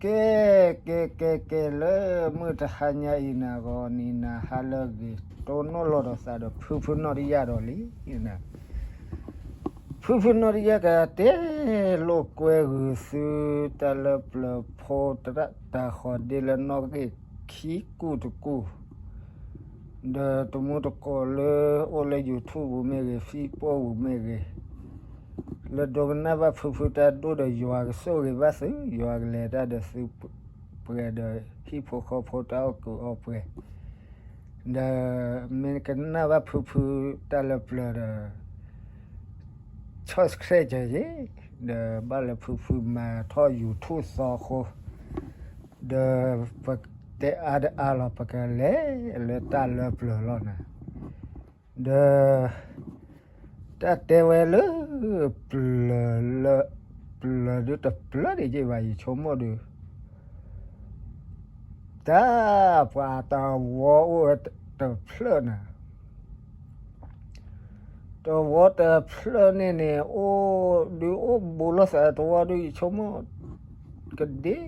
ကဲ ကဲ ကဲ ကဲ လၢမုၢ်တဟါညါအံၤန့ၣ် ဂီၤနံၤနၤဟါလၢအဂ့ၤ တိၢ်နီၣ်လိာ်ဒီးသးဒီးဖုဖုနီၢ်တယၢ်ဒီးလံ. ဖုဖုနီၢ်တယၢ်ကတဲလိာ်ကွဲဂုာ်သု တၢ်လၢပျၢၤဖိတၢ်တၢ်ဃီၤဒ့လၢနီၣ်ဂံၢ်ခံကူၣ်တကူၣ် ဒီးတမူတကိးလၢအိၣ်လၢ YouTube ပူၤမ့ၢ်ဂ့ၤ Facebook ပူၤမ့ၢ်ဂ့ၤ, လၢဒိကနၣ်ဘၣ်ဖုဖုတၢ်ဒိၣ်ဒီး ယွၤကဆိၣ်ဂ့ၤဘၣ်သု, ယွၤကလဲၤတၢ်ဒီးသုပှဲၤဒီးဟံၣ်ဖိဃီဖိတၢ်အီၣ်ကုးအီပှဲၤ, ဒီးမ့ၢ်ကနၣ်ဘၣ်ဖုဖုတၢ်လၢပျၢၤဒီး subscribe က့ၤ, ဒီးဘၣ်လၢဖုဖုမၤထီၣ် YouTube သီအဃိ ဒီးပတဲအါတအါလီၤ ပကလဲၤလၢတၢ်လၢပျၢၤလီၤနၤ, ဒီးတၢ်တဲဝဲလၢပျၢၤလၢ ပျၢၤဒုတပျၢၤဒံးက့ၤဘၣ် ယဆိကမိၣ်ဒီး တၢ်ပှၤတဝီအိၣ်ဝဲတဖျၢၣ်နၤ တဝီတဖျၢၣ်န့ၣ်န့ၣ် အိၣ်ဒုးအိၣ်ဘူးလိာ်သးတဝီဒုး ယဆိကမိၣ် ကဒ့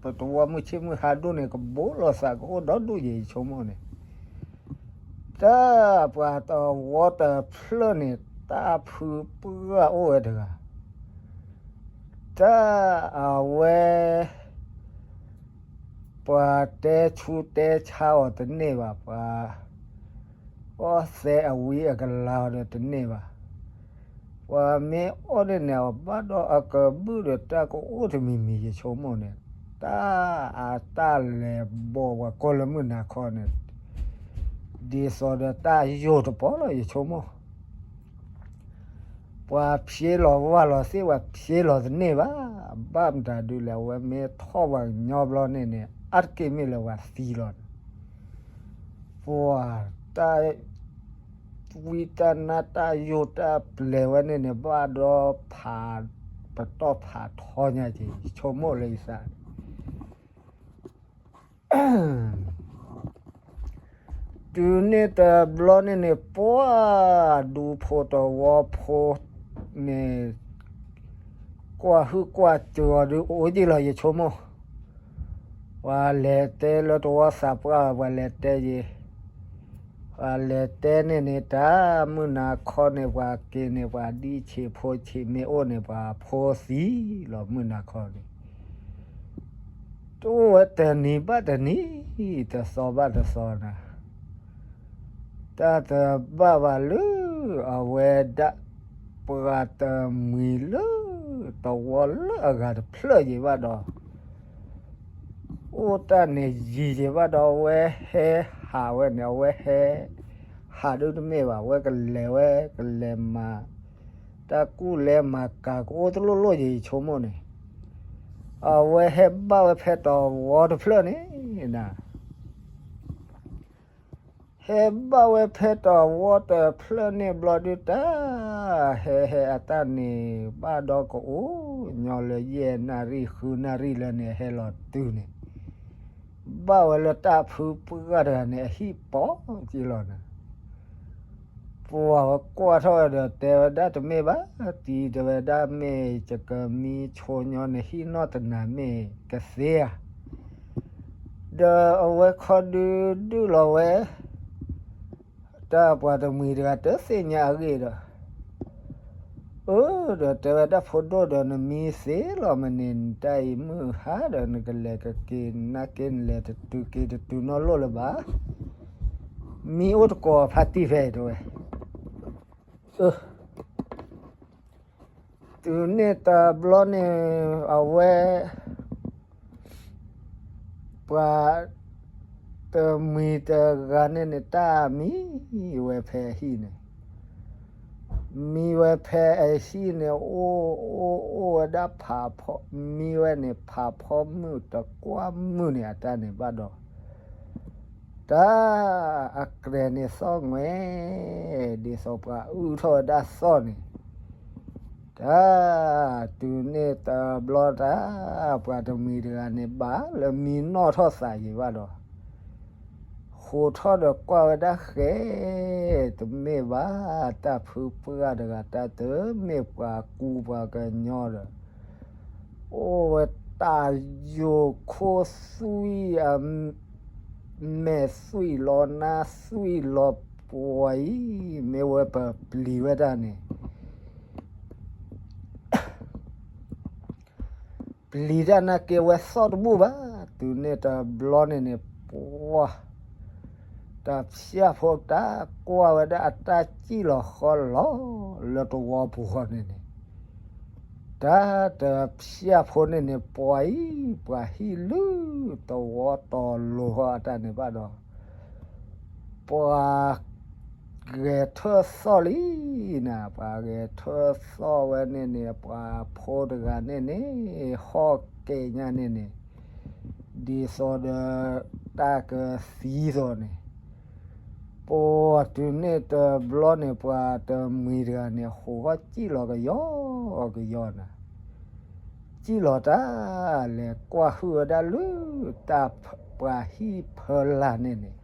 ပတဝီမုၢ်ဆ့ၣ်မုၢ်ဟါဒိၣ်န့ၣ် ကဘူးလိာ်သးကအိၣ်ဒီဒူၣ်ယဲ ယဆိကမိၣ်န့ၣ်, တၢ်ပှၤတဝီတဖျၢၣ်န့ၣ် တၢ်ဖုပှၢ်အိၣ်ဝဲတဂၤ, တၢ်အဝဲ ပှၤတဲဆူတဲဆါအီၤတန့ၢ်ဘၣ်, ပှၤအီၣ်သဲအဝံအကလၤအီၤဒီးတန့ၢ်ဘၣ်, ပှၤမ့ၢ်အီၣ်န့ၢ်န့ၣ် အဘၣ်ဒီးအကဘုၣ်ဒီးတၢ်ကအိၣ်တမံၤမံၤ ယဆိကမိၣ်န့ၣ်, တၢ်အတၢ်လဲၤဘီၣ်ပှၤကိးလၢမုၢ်နၤခီန့ၣ် ဒ်သိးဒီးတၢ်ယိာ်တပီၢ်လီၤ ယဆိကမိၣ် ပှၤဖျ့လီၤဝၢ်လီၤသ့ၣ် ပှၤဖျ့လီၤတန့ၢ်ဘၣ်, ဘၣ်မတၤဒုလဲၣ် အဝဲမ့ၢ်ထီၣ်ပှၤကညီဘျီန့ၣ်န့ၣ် အါတက့ၢ်မ့ၢ်လၢပှၤသံလီၤန့ၣ်, ပှၤတၢ် ဝံတၢ်နါတၢ်ယိာ်တၢ်ပျဲၤဝဲန့ၣ်န့ၣ် ဘၣ်ဒီးဖး ပတီၢ်ဖးထီညါက့ၤ ယဆိကမိၣ်လၢယသး တုၤန့ၣ်တဘျီန့ၣ်န့ၣ် ပှၤဒူဖိတဝီဖိန့ၣ် ကွၢ်ဟုၣ်ကွၢ်စၢၤအီၤဒုးအိၣ်က့ၤလီၤ ယဆိကမိၣ်, ပှၤလဲၤတဲလၢတဝီသးပှၢ် ပှၤလဲၤတဲယ့ၤ ပှၤလဲၤတဲန့ၣ်န့ၣ် တၢ်မုၢ်နၤခီန့ၣ် ပှၤက့ၤန့ၣ် ပှၤဒ်ဆံးဖိဆံးမ့ၢ်အိၣ်န့ၣ် ပှၤဖိသံလီၤ မုၢ်နၤခီန့ၣ် တအိၣ်ဝဲတနံၤဘၣ်တနံၤ, တသီဘၣ်တသီနၤ, တၢ်တဘၣ်ဘၣ်လၢအဝဲဒၣ် ပှၤတမှံၤလၢ တဝီလၢအဂၤတဖျၢၣ်ယံၤဘၣ်ဒီး အိၣ်တၢ်န့ၣ်ယံၤယံၤဘၣ်ဒီး အဝဲဟဲဟးဝဲန့ၣ် အဝဲဟဲ ဟးဒုတမ့ၢ်ဘၣ် အဝဲကလဲၤဝဲ ကလဲၤမၤ တၢ်ကူၣ်လဲၤမၤကၤကအိၣ်တလိၣ်လိၣ်ယံၤ ယဆိကမိၣ်န့ၣ်, အဝဲဟဲဘၣ်ဝဲဖဲတဝီတဖျၢၣ်န့ၣ် ဟဲဘၣ်ဝဲဖဲတဝီတဖျၢၣ်န့ၣ်ဘျီဒုတၢ် ဟဲဟဲအတၢ်န့ၣ် ဘၣ်ဒီးကအိၣ်ညီလၢယဲၢ်နၣ်ရံၣ် ဃုနၣ်ရံၣ်လၢန့ၣ် ဟဲလီၤတုၤန့ၣ် ဘၣ်ဝဲလၢတၢ်ဖုပှၢ်တဂၤန့ၣ် အဟံၣ်ပိာ်က့ၤလီၤနၤ ပှၤဝဲကွၢ်ထီၣ်ဝဲဒီး တဲဝဲဒၣ်တမ့ၢ်ဘၣ်, တံၤတဲဝဲဒၣ်မ့ၢ် ယကမံဆိညီနဟံၣ်နီၢ်တနၤမ့ၢ်ကသ့ဧါ, ဒီးအဝဲခီဒုဒုၣ်လီၤဝဲ တၢ်ပှၤတမှံၤတဂၤတသ့ၣ်ညါအဂ့ၢ်ဒီး အၢ ဒီးတဲဝဲဒၣ်ဖိဒိၣ်ဒီး နမံသ့လီၤမ့ၢ်န့ၣ် နတၢ်အံၤမုၢ်ဟါဒီး နကလဲၤကက့ၤနက့ၤ နလဲၤတတုၤက့ၤတတုၤနီတလိၣ်လၢၤဘၣ်, မံအိၣ်တကိးဖါတံၢ်ဖဲအံၤတဲဝဲ တုၤန့ၣ်တဘျီန့ၣ် အဝဲ ပှၤတမှံၤတဂၤန့ၣ်န့ၣ် တၢ်မံဝဲဖဲအဟံၣ်န့ၣ်, မံဝဲဖဲအဟံၣ်န့ၣ် အိၣ်အိၣ်အိၣ်ဝဲဒၣ်ဖးဖီ မံဝဲန့ၣ် ဖးဖီမုၢ်တကွၢ်မုၢ်န့ၣ် အတၢ်န့ၣ်ဘၣ်ဒီး တၢ်အကြဲၤန့ၣ်သီၣ်ငွဲၣ် ဒ်သိးပှၤအုၣ်ထီၣ်ဝဲဒၣ်သီၣ်န့ၣ်, တၢ်တုၤန့ၣ်တဘျီတၢ် ပှၤတမှံၤတဂၤန့ၣ် ဘၣ်လၢမံနီၣ်ထီၣ်သးယံၤဘၣ်ဒီး ဃိးထီၣ်ဒီးကွၢ်ဝဲဒၣ်ဃဲ တမ့ၢ်ဘၣ် တၢ်ဖုပှၢ်တဂၤ တၢ်တမ့ၢ်ပှၤကူပှၤကညီဒီး အိၣ်ဝဲတၢ် အယိာ်ခိၣ်သွံၣ်အ မဲာ်သွံၣ်လီၤနါသွံၣ်လီၤပှၤအံၤ မ့ၢ်ဝဲပပျံၤဝဲဒၣ်န့ၣ် ပျံၤတၢ်နာ်က့ဝဲသီၣ်တဘူၣ်ဘၣ်, တုၤန့ၣ်တဘျီန့ၣ်န့ၣ် ပှၤ တၢ်ဖၠၣ်ဖိတၢ်ကွၢ်ဝဲဒၣ်အတၢ်စံၣ်လီၤဃီလီၤ လၢတဝီပူၤဃီန့ၣ်န့ၣ် တၢ်တၢ်ဖၠၣ်ဖိန့ၣ်န့ၣ် ပှၤအံၤ ပှၤဟံၣ်လုၢ်တဝီတီၤလိၤဃီအတၢ်န့ၣ်ဘၣ်ဒီး ပှၤ ဂဲၤထၢၣ်သီၣ်လံနၤ, ပှၤဂဲၤထၢၣ်သီၣ်ဝဲန့ၣ်န့ၣ် ပှၤဖိတဂၤန့ၣ်န့ၣ် ဟီၣ်က့ၤညါန့ၣ်န့ၣ် ဒ်သိးဒီး တၢ်ကသံသိးန့ၣ် ပှၤတုၤန့ၣ်တဘျီန့ၣ် ပှၤတမှံၤတဂၤန့ၣ် ဟူးဟီၣ်စံၣ်လီၤကယီကယီနၤ, စံၣ်လီၤတၢ် လဲၤကွၢ်ဟုၣ်ဝဲဒၣ်လၢ တၢ်ပှၤဟံၣ်ဖၢလာ်န့ၣ်န့ၣ်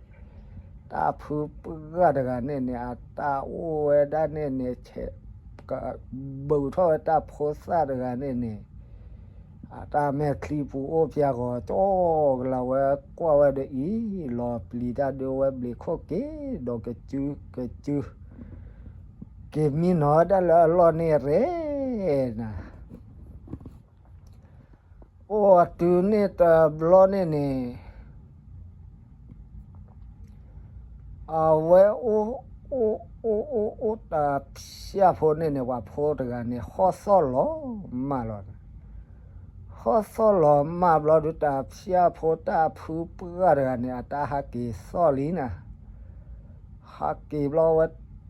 တၢ်ဖုပှၢ်တဂၤန့ၣ်န့ၣ် အတၢ်အိၣ်ဝဲဒၣ်န့ၣ်န့ၣ် ဘုးထီၣ်ဝဲတၢ်ဖိသၣ်တဂၤန့ၣ်န့ၣ် အတၢ်မဲာ်ချံပူၤအိၣ်ပၠးဂီၤကၠီကလၤဝဲကွၢ်ဝဲဒီးအံၤ လီၤပျံၤတၢ်ဒုးဝဲဘျံးခိၣ်က့ၤဒီးကစုကစု က့ၤမံနီၤဝဲဒၣ်လၢအလီၢ်န့ၣ်ရဲနၤ အိၣ်တုၤန့ၣ်တဘျီန့ၣ်န့ၣ် အဝဲအိၣ် အိၣ် အိၣ် အိၣ် အိၣ် တၢ်ဖၠၣ်ဖိန့ၣ်န့ၣ် ပှၤဖိတဂၤန့ၣ် ဟီၣ်သီၣ်လီၤမၢ်လီၤနၤ, ဟီၣ်သီၣ်လီၤမၢ်ဘျီဒုး တၢ်ဖၠၣ်ဖိတၢ်ဖုပှၢ်တဂၤန့ၣ် အတၢ်ဟးက့ၤသီၣ်လံနၤ ဟးက့ၤဘျီဝဲ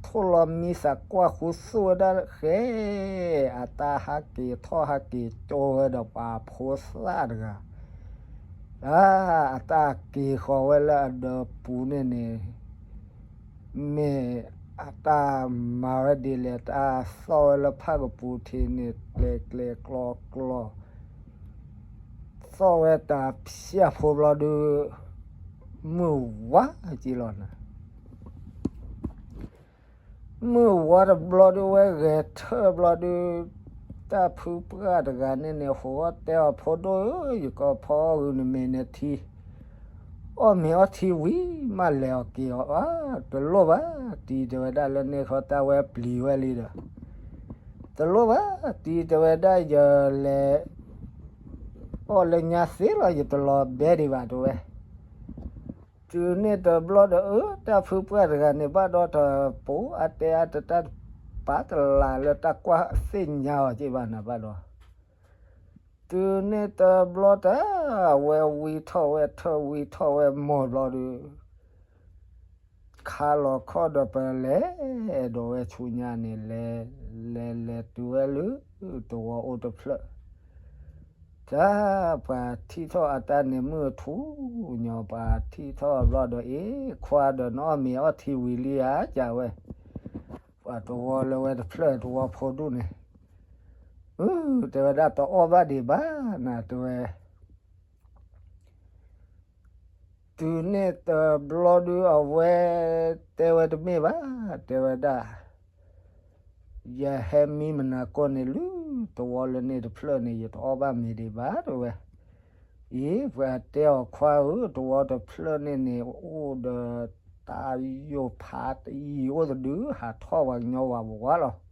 ထိၣ်လီၤမံသးကွၢ်ဃူသူၣ်ဝဲဒၣ်ဃဲ, အတၢ်ဟးက့ၤထီၣ်ဟးက့ၤကၠီဝဲဒီးပှၤဖိသၣ်တဂၤ, အတၢ်က့ၤဃီၤဝဲလၢအဒၢးပူၤန့ၣ်န့ၣ် မ့ၢ်အတၢ်မၤဝဲဒ်လဲၣ် တၢ်သီၣ်ဝဲလၢဖၣ်ကပူၤထံးန့ၣ် ကျဲၤကျဲၤကျီကျီ သီၣ်ဝဲတၢ်ဖၠၣ်ဖိဘျီဒုး မုၢ်ဝါက့ၤလီၤနၤ, မုၢ်ဝါတဘျီဒုး ဝဲဂဲၤထၢၣ်ဘျီဒုး တၢ်ဖုပှၢ်တဂၤန့ၣ်န့ၣ် ဟူးအီၣ်တဲအီၤဖိဒိၣ်ဧၢ ယကီၢ်ဖီအီၣ်ဂုာ်နမ့ၢ်နထံ အီၣ်မ့ၤအီထံဝံၤ မးလဲၤအီၤက့ၤအီၤဧါ, တလိၣ်ဘၣ် တံၤတဲဝဲဒၣ်လၢန့ၣ်ခီ တၢ်ဝဲပျံၤဝဲလံဒီး တလိၣ်ဘၣ် တံၤတဲဝဲဒၣ် ယလဲၤ အီၣ်လၢညါသ့လီၤ ယတလီၤဘဲဒံးဘၣ်တဲဝဲ, တုၤန့ၣ်တဘျီဒီး အၢ တၢ်ဖုပှၢ်တဂၤန့ၣ် ဘၣ်ဒီးတပူၤအတဲအါတတၢ်တပာ်တလးလၢတၢ်ကွၢ်သ့ၣ်ညါအီၤက့ၤဘၣ်နၤဘၣ်ဒီး တုၤန့ၣ်တဘျီတၢ် အဝဲဝံထီၣ်ဝဲထၢၣ်ဝံထီၣ်ဝဲမိၢ်ဘျီဒုး ခါလီၤခီၣ်ဒီးပလဲၤဒီးဝဲဆူညါန့ၣ် လဲၤ လဲၤလဲၤတုၤဝဲလၢ တဝီအိၣ်တဖျၢၣ် တၢ်ပှၤထံၣ်ထီၣ်အတၢ်န့ၣ်မုၢ်ထူၣ်ညီ ပှၤထံၣ်ထီၣ်ဘျီဒီး အ့ ခွါဒီးနအီၣ်မ့ၤအီထံဝံၤလံဧါ ကဝဲ ပှၤတဝီလၢဝဲတဖျၢၣ်တဝီဖိဒူၣ်န့ၣ် အ တဲဝဲဒၣ်တအီၣ်ဘၣ်ဒံးဘၣ်နၤ တဲဝဲ တုၤန့ၣ်တဘျီဒုးအဝဲ တဲဝဲတမ့ၢ်ဘၣ် တဲဝဲဒၣ် ယဟဲမံမနၤကီၢ်န့ၣ်လၢ တဝီလၢန့ၣ်တဖျၢၣ်န့ၣ် ယတအီၣ်ဘၣ်မ့ၤဒံးဘၣ် တဲဝဲ အ့ ပှၤတဲအီၤခွါဧၢ တဝီတဖျၢၣ်န့ၣ်န့ၣ် အိၣ်ဒီးတၢ်ယိာ်ဖးတယံၤအိၣ်တဒု ဟးထီၣ်ပှၤကညီဝၤဘဝါလီၤ.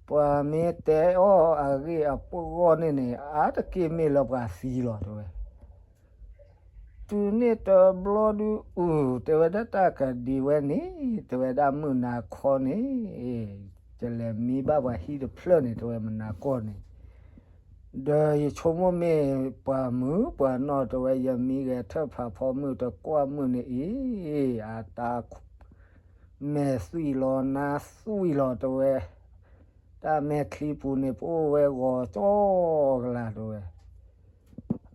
ပှၤမ့ၢ်တဲအီၣ်အဂ့ၢ်အပဂီၢ်န့ၣ်န့ၣ် အါတက့ၢ်မ့ၢ်လၢပှၤသံလီၤ တဲဝဲ တုၤန့ၣ်တဘျီဒုး အု တဲဝဲဒၣ်တၢ်ကဒံဝဲန့ၣ် တဲဝဲဒၣ်မုၢ်နၤခီန့ၣ် ယလဲၤမံဘၣ်ပှၤဟံၣ်တဖျၢၣ်န့ၣ် တဲဝဲမနၤကီၢ်န့ၣ် ဒီးယဆိကမိၣ်မ့ၢ်ပှၤမုၣ်ပှၤနီၢ် တဲဝဲ ယမံဂဲၤထၢၣ်ဖးဖီမုၢ်တကွၢ်မုၢ်န့ၣ်အံၤ အတၢ် မဲာ်သွံၣ်လီၤနါသွံၣ်လီၤ တဲဝဲ တၢ်မဲာ်ချံပူၤန့ၣ် ပအိၣ်ဝဲဂီၤကၠီကလၤ တဲဝဲ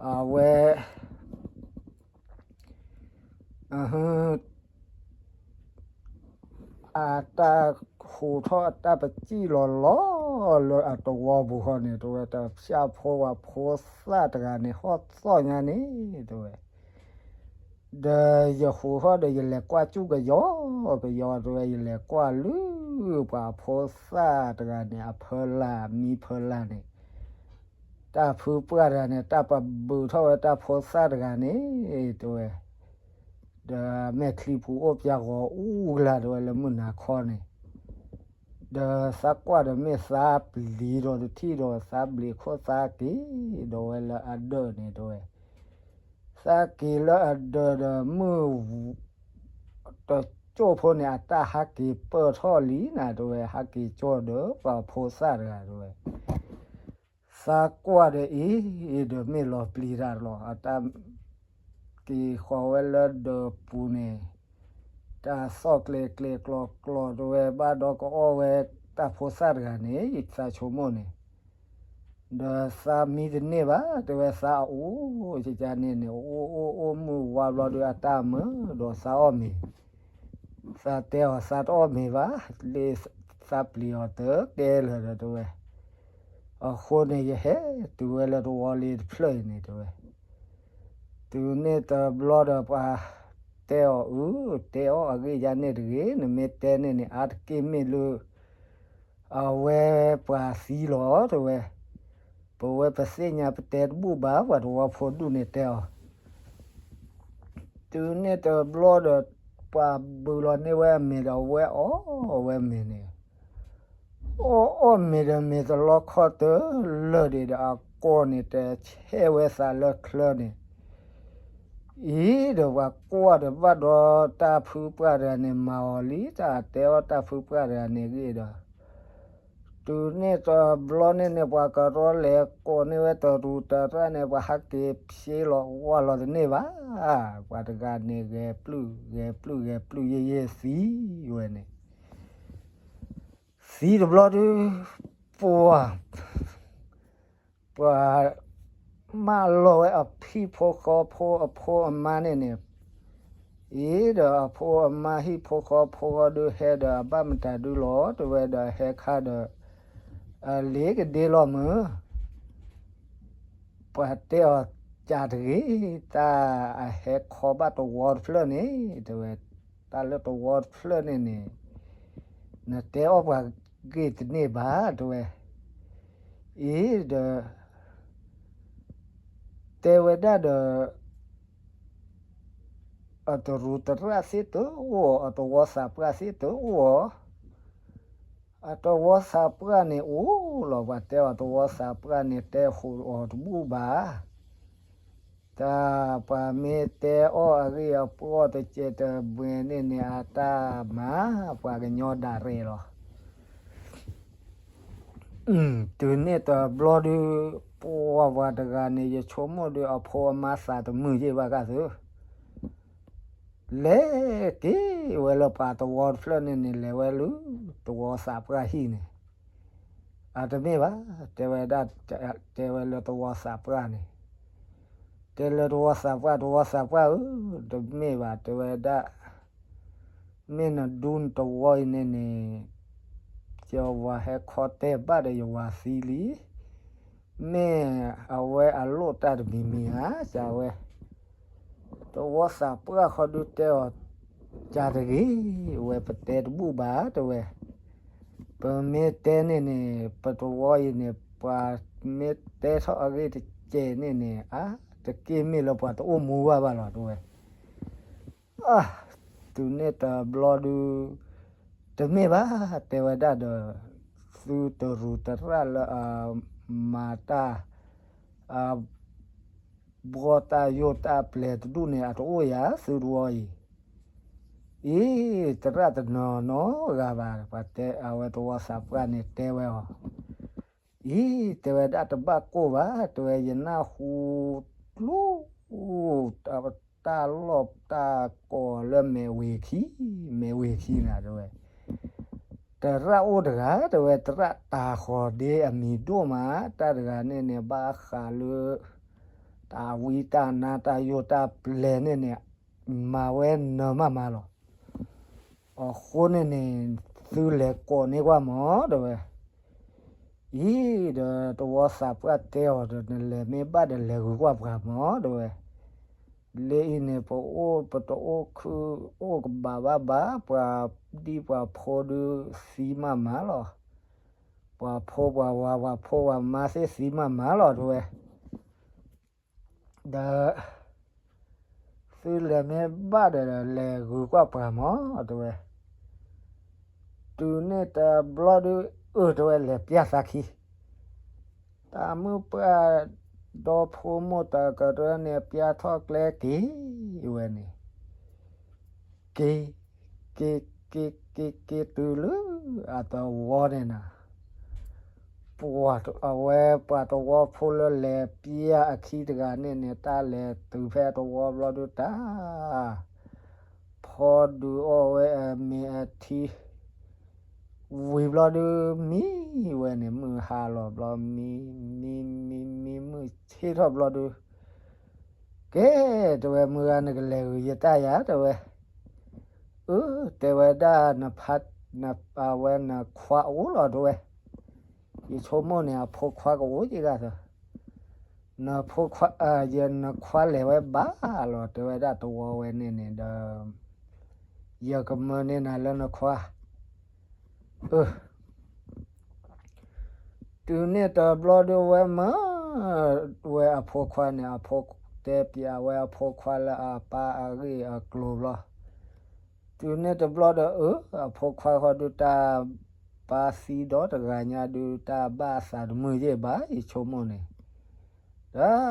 အဝဲ အ အတၢ်ဟူးထီၣ်အတၢ်ပစံၣ်လီၤလီၤလၢအတဝီပူၤဃီန့ၣ် တဲဝဲ တၢ်ဖၠၣ်ဖိဝဲဖိသၣ်တဂၤန့ၣ် ဟီၣ်သီၣ်ညါန့ၣ် တဲဝဲ ဒီးယဟူးထီၣ်ဒီးယလဲၤကွၢ်စူၣ်ကယီကယီ တဲဝဲ ယလဲၤကွၢ်လၢ ပှၤဖိသၣ်တဂၤန့ၣ် အဖၢလာ်မံဖၢလာ်န့ၣ် တၢ်ဖုပှၢ်တဂၤန့ၣ် တၢ်ပာ်ဘုးထီၣ်ဝဲတၢ်ဖိသၣ်တဂၤန့ၣ် တဲဝဲ, ဒီးမဲာ်ချံပူၤအိၣ်ပၠးဂီၤအူကလၤ တဲဝဲ လၢမုၢ်နၤခီန့ၣ်, ဒီးသးကွၢ်ဒီးမ့ၢ်သးပျံၤဒီးတထံၣ်ဒီး သးဘျံးခိၣ်သးက့ၤဒီးဝဲလၢအဒၢးန့ၣ် တဲဝဲ, သးက့ၤလၢအဒၢးဒီးမုၢ် တကၠိၢ်ဖိန့ၣ် အတၢ်ဟးက့ၤပၢၢ်ထီၣ်လံနၤ တဲဝဲ, ဟးက့ၤကၠီဒီးပှၤဖိသၣ်တဂၤ တဲဝဲ. သးကွၢ်ဒီးအံၤ ဒီးမ့ၢ်လီၤပျံၤတၢ်လီၤ. အတၢ်က့ၤဃီၤဝဲလၢဒၢးပူၤန့ၣ် တၢ်သီၣ်ကျဲၤကျဲၤကျီၤကျီၤ တဲဝဲ, ဘၣ်ဒီးကအီၣ်ဝဲတၢ်ဖိသၣ်တဂၤန့ၣ် ယသးဆိကမိၣ်န့ၣ် ဒီးသးမံတန့ၢ်ဘၣ် တဲဝဲ, သးအအိၣ်ကကန့ၣ်န့ၣ် အိၣ်အိၣ်အိၣ်မုၢ်ဝါဘျီဒီးအတၢ်မုာ်ဒီးသးအီၣ်မ့ၤ, သးတဲအီၤ သးတအီၣ်မ့ၤဘၣ်, လၢသးပျံၤအီၤတကဲလၢာ်ဒီး တဲဝဲ. အဃိန့ၣ် ယဟဲတုၤဝဲလၢတဝီလံတဖျၢၣ်အံၤန့ၣ် တဲဝဲ. တုၤန့ၣ်တဘျီဒီးပှၤတဲအီၤ, အု, တဲအီၤအဂ့ၢ်ယါန့ၣ်တဂ့ၤ, နမ့ၢ်တဲန့ၣ်န့ၣ် အါတက့ၢ်မ့ၢ်လၢ အဝဲပှၤသံလီၤ တဲဝဲ. ပဝဲပသ့ၣ်ညါပတဲတဘူၣ်ဘၣ် ပှၤတဝီဖိဒူၣ်န့ၣ်တဲအီၤ. တုၤန့ၣ်တဘျီဒီး ပှၤဘုးလီၤန့ၢ်ဝဲအမ့ၤဒီး အဝဲအီၣ်ဝဲမ့ၤန့ၣ်, အီၣ်အီၣ်မ့ၤဒီး မ့ၤတလီခီတလၢာ်ဒီး အကိာ်န့ၣ် တဆဲးဝဲသးလၢချၢန့ၣ် အံၤဒီးပှၤကွၢ်ဒီး ဘၣ်ဒီးတၢ်ဖုပှၢ်တဂၤန့ၣ် မၤအီၤလံ တၢ်တဲအီၣ်တၢ်ဖုပှၢ်တဂၤန့ၣ်ဂ့ၤဒီး, တုၤန့ၣ်တဘျီန့ၣ်န့ၣ် ပှၤကရီလဲၤကိးန့ၢ်ဝဲတရူးတရၣ်န့ၣ် ပှၤဟးက့ၤဖျ့လီၤဝါလီၤတန့ၢ်ဘၣ်. ပှၤတဂၤန့ၣ် ဂဲၤပျုၢ်ဂဲၤပျုၢ်ဂဲၤပျုၢ်ယဲၢ်ယဲၢ်သံဝဲန့ၣ်, သံတဘျီဒုး ပှၤ ပှၤမၢလီၤဝဲအဟံၣ်ဖိဃီဖိအဖိအမါန့ၣ်န့ၣ်, အံၤဒီးအဖိအမါဟံၣ်ဖိဃီဖိဃီဒုး ဟဲဒီးအဘၣ်မတၤဒုလီၤ တဲဝဲဒီး ဟဲခါဒီး အလ့ၤကဒ့လီၤမုၢ်, ပှၤတဲအီၤ ကးတဂ့ၤ, တၢ်အဟဲခီဘၣ်တဝီတဖျၢၣ်န့ၣ် တဲဝဲ, တၢ်လၢတဝီတဖျၢၣ်န့ၣ်န့ၣ် နတဲအီၣ်ပှၤဂ့ၤတန့ၢ်ဘၣ် တဲဝဲ. အံၤဒီး တဲဝဲဒၣ်ဒီး အတရူးတရၣ်သ့ၣ်တအိၣ်, အတဝီသးပှၢ်သ့ၣ်တအိၣ်, အတဝီသးပှၢ်န့ၣ်အိၣ်လီၤ. ပှၤတဲအီၤတဝီသးပှၢ်န့ၣ် တဲဃိးအီၤတဘူၣ်ဘၣ်. တၢ်ပှၤမ့ၢ်တဲအီၣ်အဂ့ၢ်အပီၢ်တကဲးတမှဲၤန့ၣ်န့ၣ် အတၢ်မၤပှၤကညီဒၣ်ရဲၣ်လီၤ. တုၤန့ၣ်တဘျီဒုး ပှၤပှၤတဂၤန့ၣ် ယဆိကမိၣ်ဒီး အဖိအမါသးတမုာ်ယ့ၢ်ဘၣ်ကသု လဲၤက့ၤဝဲလၢပှၤတဝီတဖျၢၣ်န့ၣ်န့ၣ် လဲၤဝဲလၢတဝီသးပှၢ်ဟံၣ်န့ၣ်, အတမ့ၢ်ဘၣ်, တဲဝဲဒၣ်, တဲဝဲလၢတဝီသးပှၢ်န့ၣ်, တဲလၢတဝီသးပှၢ်, တဝီသးပှၢ်ဧၢ, တမ့ၢ်ဘၣ်, တဲဝဲဒၣ်, မ့ၢ်နဒူနတဝီအံၤန့ၣ်န့ၣ် ယဝၤဟဲခီတဲာ်ဘၣ်ဒီးယဝၤသံလံ. မ့ၢ်အဝဲအလိၣ်တၢ်တမံၤမံၤဧါ, ကးဝဲ, တဝီသးပှၢ်ဃီဒုးတဲအီၤ, ကးတဂ့ၤ, ဝဲပတဲတဘူၣ်ဘၣ် တဲဝဲ, ပမ့ၢ်တဲန့ၣ်န့ၣ် ပတဝီအံၤန့ၣ် ပှၤမ့ၢ်တဲထီၣ်အဂ့ၢ်တကဲးန့ၣ်န့ၣ် အါတက့ၢ်မ့ၢ်လၢပှၤတအိၣ်မူဘၣ်ဘၣ်လီၤ တဲဝဲ. အါ, တုၤန့ၣ်တဘျီဒုး, တမ့ၢ်ဘၣ်, တဲဝဲဒၣ်ဒီး, သုတရူးတရၣ်လၢအမၤတၢ်, အ, ဘှီတၢ်ယိာ်တၢ်ပျဲၤတဒူၣ်န့ၣ် အတအိၣ်ယၤ သုတဝီအံၤ, အံၤ, တရၣ်တနီၤနီၤဂၤဘၣ်, ပှၤတဲအဝဲတဝီသးပှၢ်န့ၣ်တဲဝဲအီၤ အံၤ, တဲဝဲဒၣ်တဘၣ်ကိၢ်ဘၣ်, တဲဝဲယနၢ်ဟူကျိ, တၢ်လီၢ်တၢ်ကီၢ်လၢမဲာ်ဝ့ၤခံ, မဲာ်ဝ့ၤခံနၤ တဲဝဲ, တရၣ်အိၣ်တဂၤ တဲဝဲ, တရၣ်တၤဃီၤဒ့အမံၤဒိၣ်မး, တၢ်တဂၤန့ၣ်န့ၣ် ဘၣ်ဃးလၢ တၢ်ဝံတၢ်နါတၢ်ယိာ်တၢ်ပျဲၤန့ၣ်န့ၣ် မၤဝဲနၢၤမးမးလီၤ. အဃိန့ၣ်န့ၣ် သုလဲၤကိးန့ၢ်ကွၢ်မး တဲဝဲ. အံၤဒီးတဝီသးပှၢ်တဲအီၤဒီး နလဲၤမ့ၢ်ဘၣ်ဒီးလဲၤဂုၤကွၢ်ပှၤမး တဲဝဲ. လၢအံၤန့ၣ် ပအိၣ်ပတအိၣ်ခုအိၣ်ကဘၣ်ဘၣ်ဘၣ် ပှၤဒံပှၤဖိဒုးသံမးမးလီၤ. ပှၤဖိပှၤဝၤ ပှၤဖိပှၤမါသ့ၣ်သံမးမးလီၤ တဲဝဲ. ဒီး သုလဲၤမ့ၢ်ဘၣ်ဒီး လဲၤဂုာ်ကွၢ်ပှၤမး တဲဝဲ. တုၤန့ၣ်တဘျီဒုး အၢ တဲဝဲ လဲၤပျၢ်သးခံ တၢ်မုၣ်ပှၢ် ဒီဖိမိၢ်တၢ်ကတၢၢ်န့ၣ် ပျၢ်ထီၣ်ကျဲက့ၤဝဲန့ၣ် က့ၤ က့ၤ က့ၤ က့ၤ က့ၤတုၤလၢအသဝီန့ၣ်နၤ, ပှၤအဝဲပှၤသဝီဖိလၢလဲၤပျၢ်အခံတဂၤန့ၣ်န့ၣ် တၢ်လဲၤတုၤဖဲသဝီဘျီဒုးတၢ် ဖီဒုးအီၣ်ဝဲအမ့ၤအထံ ဝံၤဘျီဒုး မံဝဲန့ၣ် မုၢ်ဟါလီၤဘျီ မံ မံ မံ မံ မုၢ်ဆ့ၣ်ထီၣ်ဘျီဒုး ကဲ တဲဝဲ မုၢ်ဂၤနကလဲၤဂုာ်ယတၢ်ယၤ တဲဝဲ. အၢ တဲဝဲဒၣ် နဖါ န အဝဲနခွါအိၣ်လီၤ တဲဝဲ. ယဆိကမိၣ်န့ၣ် အဖိခွါကအိၣ်က့ၤဂၤသၢ နဖိခွါ ယနခွါလဲၤဝဲဘၣ်လီၤ တဲဝဲဒၣ် သဝီဝဲန့ၣ်န့ၣ်ဒီး ယကမၢန့ၢ်နၤလၢနခွါ အၢ တုၤန့ၣ်တဘျီဒုးဝဲမၢ ဝဲအဖိခွါန့ၣ် အဖိတဲပၠးဝဲအဖိခွါလၢအပၢ်အဂ့ၢ်အကျိၤဘျီ, တုၤန့ၣ်တဘျီဒီး အၢ အဖိခွါဃီဒုးတၢ်ပၢ်သံဒီတဂၤညါဒုး တၢ်ဘၣ်အသးတမုာ်ယဲၢ်ဘၣ် ယဆိကမိၣ်န့ၣ် ဒီး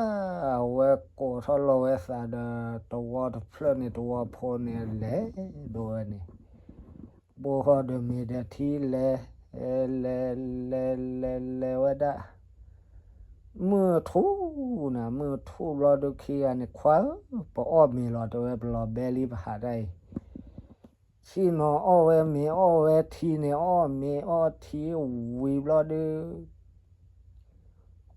အဝဲကိးထီၣ်လီၤဝဲသးဒီး သဝီတဖျၢၣ်န့ၣ် သဝီဖိန့ၣ် လဲၤဒိးဝဲန့ၣ် ဘိဃီဒီးမ့ၤဒီးထံလဲၤ လဲၤ လဲၤ လဲၤ လဲၤဝဲဒၣ် မုၢ်ထူၣ်နၤ မုၢ်ထူၣ်ဘျီဒုးခံဂၤန့ၣ် ခွါဧၢ ပအီၣ်မ့ၤလီၤ တဲဝဲ ပလီၤဘဲလံ ပဟးတၢ်အံၤ ဆ့ၣ်နီၤအီၣ်ဝဲမ့ၤအီၣ်ဝဲထံန့ၣ် အီၣ်မ့ၤအီၣ်ထံဝံၤဘျီဒုး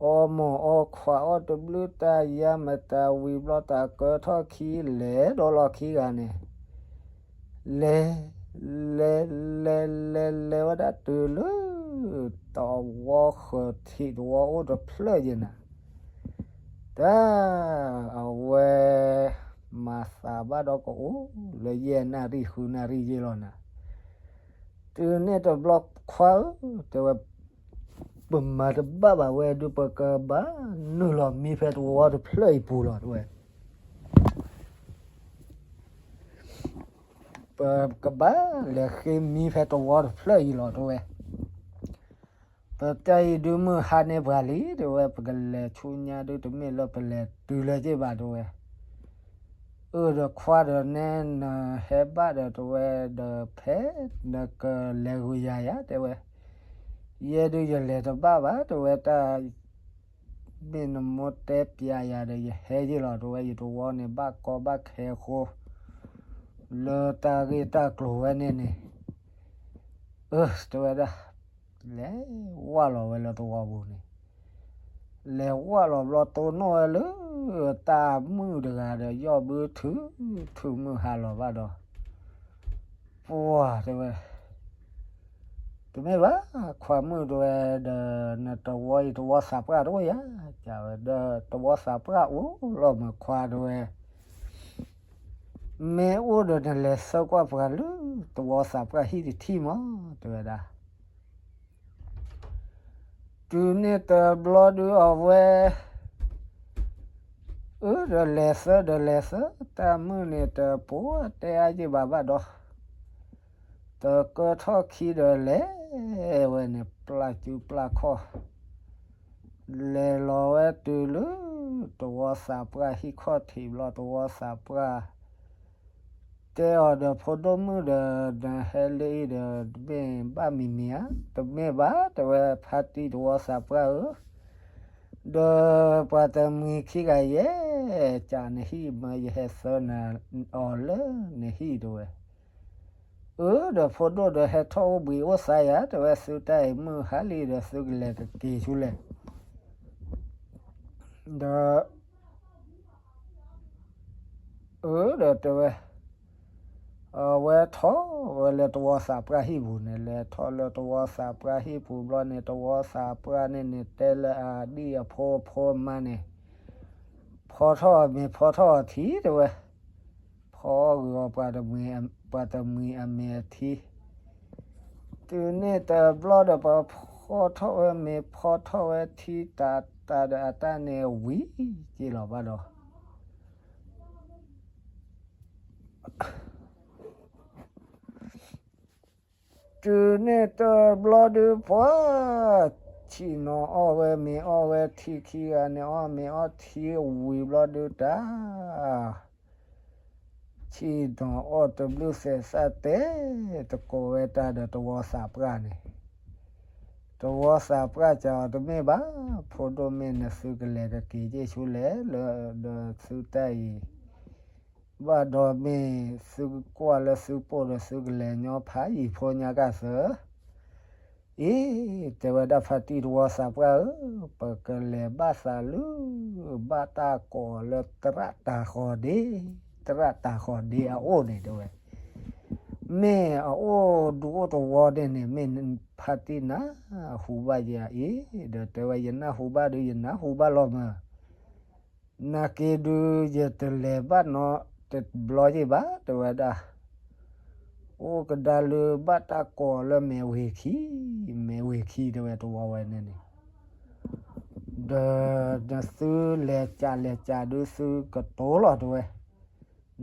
အီၣ်မိၢ်အီၣ်ခွါအီၣ်တဘျုးတၢ်ယါမတၤဝံၤဘျီ တၢ်ကၢထီၣ်ခံလဲၤဒီးလီၤခံဂၤန့ၣ် လဲၤ လဲၤ လဲၤ လဲၤ လဲၤဝဲဒၣ်တုၤလၢ သဝီဃၢၤထံးသဝီအိၣ်တဖျၢၣ်ယဲၢ်နၤ တၢ် အဝဲ မၤသးဘၣ်ဒီးကအိၣ်လၢယဲၢ်နၣ်ရံၣ်ဃုနၣ်ရံၣ်ယဲၢ်လီၤနၤ, တုၤန့ၣ်တဘျီခွါဧၢ တဲဝဲ ပမၤတဘၣ်ဘၣ်ဝဲဒုး ပကဘၣ်နုာ်လီၤမံဖဲသဝီတဖျၢၣ်အံၤပူၤလီၤ တဲဝဲ ပကဘၣ်လဲၤဃ့မံဖဲသဝီတဖျၢၣ်အံၤလီၤ တဲဝဲ. ပတၢ်အံၤဒုးမုၢ်ဟါန့ၢ်ပှၤလံ တဲဝဲ ပကလဲၤဆူညါဒုး တမ့ၢ်လၢပလဲၤတုၤလၢၤက့ၤဘၣ် တဲဝဲ. အၢ ဒီးခွါဒီးနဲ နဟဲဘၣ်ဒီး တဲဝဲ ဒီးဖဲနကလဲၤဂုာ်ယၤယၤ တဲဝဲ ယဲဒုးယလဲၤတဘၣ်ဘၣ် တဲဝဲ တၢ် မ့ၢ်နမိၢ်တဲပျးယၤဒီး ယဟဲယ့ၢ်လီၤ တဲဝဲ ယသဝီန့ၣ် ဘၣ်ကီဘၣ်ခဲအဃိ လၢတၢ်ဂ့ၢ်တၢ်ကျိၤဝဲန့ၣ်န့ၣ် အၢ တဲဝဲဒၣ် လဲၤဝၢ်လီၤဝဲလၢသဝီပူၤန့ၣ် လဲၤဝၢ်လီၤဘျီ တိၢ်နီၣ်ဝဲလၢ တၢ်မုၣ်တဂၤဒီး ယီၢ်ဘုထုး ထုးမုၢ်ဟါလီၤဘၣ်ဒီး ပှၤ တဲဝဲ တမ့ၢ်ဘၣ် ခွါမုၣ် တဲဝဲ ဒီးနသဝီအံၤ သဝီသးပှၢ်တအိၣ်ဧါ ကဝဲ ဒီးသဝီသးပှၢ်အိၣ်လီၤမးခွါ တဲဝဲ မ့ၢ်အိၣ်ဒီးနလဲၤဆှၢကွၢ်ပှၤလၢ သဝီသးပှၢ်ဟံၣ်တထံၣ်မး တဲဝဲဒၣ် တုၤန့ၣ်တဘျီဒုးအဝဲ အၢ ဒီးလဲၤဆှၢဒီးလဲၤဆှၢ တၢ်မုၢ်န့ၣ်တပိၤတဲအါယ့ၢ်ဘၣ်ဘၣ်ဒီး တကၢထီၣ်ခံဒီးလဲၤဝဲန့ၣ် ပျၢ်စုပျၢ်ခီၣ် လဲၤလီၤဝဲတုၤလၢ သဝီသးပှၢ်ဟံၣ်ခီၣ်ထံးဘျီ သဝီသးပှၢ် တဲအီၤဒီး ဖိဒိၣ်မုၣ်ဒီး နဟဲလၢအံၤဒီး တမ့ၢ်ဘၣ်မံၤမံၤဧါ, တမ့ၢ်ဘၣ် တဲဝဲ ဖါတံၢ်သဝီသးပှၢ်ဧၢ, ဒီးပှၤတမှံၤခံဂၤယဲၢ် ကးနဟံၣ်မၢ ယဟဲဆှၢနၤအီၤလၢနဟံၣ် တဲဝဲ. အၢ ဒီးဖိဒိၣ်ဒီး ဟဲထီၣ်အိၣ်ဘှံးအိၣ်သါယၤ တဲဝဲ, သုတၢ်အံၤမုၢ်ဟါလံဒီး သုကလဲၤကက့ၤဆူလဲၣ် ဒီး အၢ ဒီးတဲဝဲ, အဝဲထီၣ်ဝဲလၢသဝီသးပှၢ်ဟံၣ်ပူၤန့ၣ်, လဲၤထီၣ်လၢသဝီသးပှၢ်ဟံၣ်ပူၤဘျီန့ၣ် သဝီသးပှၢ်န့ၣ်န့ၣ် တဲလၢအဒံၣ်အဖိအဖိအမါန့ၣ်, ဖီထီၣ်အမ့ၤဖီထီၣ်အထံ တဲဝဲ, ဖီအီၣ်ဂုာ်အီၤ ပှၤတမှံၤအမ့ၤအထံ တုၤန့ၣ်တဘျီဒီး ပှၤ ဖီထီၣ်ဝဲမ့ၤ ဖီထီၣ်ဝဲထံ တၢ်တၢ်ဒီးအတၢ်န့ၣ်ဝံၤက့ၤလီၤဘၣ်ဒီး တုၤန့ၣ်တဘျီဒုးပှၤ ဆ့ၣ်နီၤအီၣ်ဝဲမ့ၤအီၣ်ဝဲထံ ခံဂၤန့ၣ်အီၣ်မ့ၤအီၣ်ထံဝံၤဘျီဒုးတၢ် ဆ့ၣ်နီၤအီၣ်တဘျုးစဲးစးတဲ တကိးဝဲတၢ်ဒီးတဝီသးပှၢ်န့ၣ်, တဝီသးပှၢ်စံးအီၤ တမ့ၢ်ဘၣ်, ဖိဒိၣ်မ့ၢ်နသုကလဲၤကက့ၤက့ၤဆူလဲၣ်လၢ ဒီးသုတၢ်အံၤ ဘၣ်ဒီးမ့ၢ်သုကွၢ်လၢသုပိၢ်ဒီးသုကလဲၤညီဖးယံၤဖိညါကသၢ အံၤ, တဲဝဲဒၣ်ဖါတံၢ်တဝီသးပှၢ်ဧၢ, ပကလဲၤဘၣ်သးလၢ ဘၣ်တၢ်ကိးလၢသရၣ်တၤဃီၤဒ့, သရၣ်တၤဃီၤဒ့အအိၣ်န့ၣ်တဲဝဲ, မ့ၢ်အအိၣ်ဒူအိၣ်တဝီန့ၣ်န့ၣ် မ့ၢ်ဖါတံၢ်နၢ်ဟူဘၣ်ယၤအံၤ, ဒီးတဲဝဲယနၢ်ဟူဘၣ်ဒုးယနၢ်ဟူဘၣ်လီၤမး နာ်က့ဒုး ယတလဲၤဘၣ်နီတဘျီယ့ၢ်ဘၣ် တဲဝဲဒၣ်, အိၣ်ကဒါလၢဘၣ်တၢ်ကိးလၢမဲာ်ဝ့ၤခံ, မဲာ်ဝ့ၤခံတဲဝဲတဝီဝဲန့ၣ်န့ၣ်, ဒီးနသုလဲၤကးလဲၤကးဒုးသုကတိၤလီၤတဲဝဲ,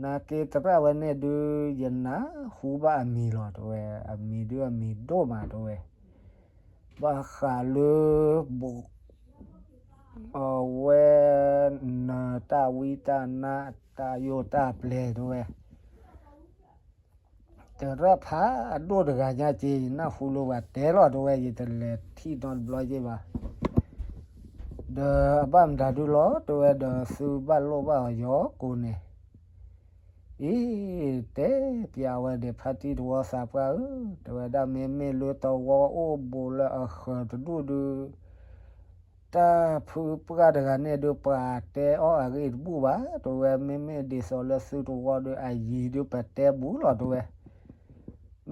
နာ်က့သရၣ်ဝဲန့ၣ်ဒုး ယနၢ်ဟူဘၣ်အမံၤလီၤတဲဝဲ, အမံၤဒုးအမံၤဒိၣ်မးတဲဝဲ ဘၣ်ဃးလၢ အဝဲ နတၢ်ဝံတၢ်နါ တၢ်ယိၣ်တၢ်ပျဲၤတဲဝဲ, သရၣ်ဖးဒိၣ်တဂၤညါက့ ယနၢ်ဟူလၢပှၤတဲလီၤတဲဝဲ ယတလဲၤထံၣ်နီတဘျီယ့ၢ်ဘၣ်, ဒီးအဘၣ်မတၤဒုးလီၤ တဲဝဲဒီးသုဘၣ်လိၣ်ဘၣ်အီၤယီၤကိးန့ၣ် အံၤ, တဲပျးဝဲဒီးဖါတံၢ်တဝီသးပှၢ်ဧၢ, တဲဝဲဒၣ်မ့မ့ၢ်လၢ တဝီအိၣ်ဘူးလၢအဃၢၤတဒူၣ်ဒုး, တၢ်ဖုပှၢ်တဂၤန့ၣ်ဒုး ပှၤတဲအီၤအဂ့ၢ်တဘူၣ်ဘၣ်, တဲဝဲမ့မ့ၢ်ဒ်သိးလၢသုတဝီဒီး အယံၤဒုး ပတဲဘူးလီၤတဲဝဲ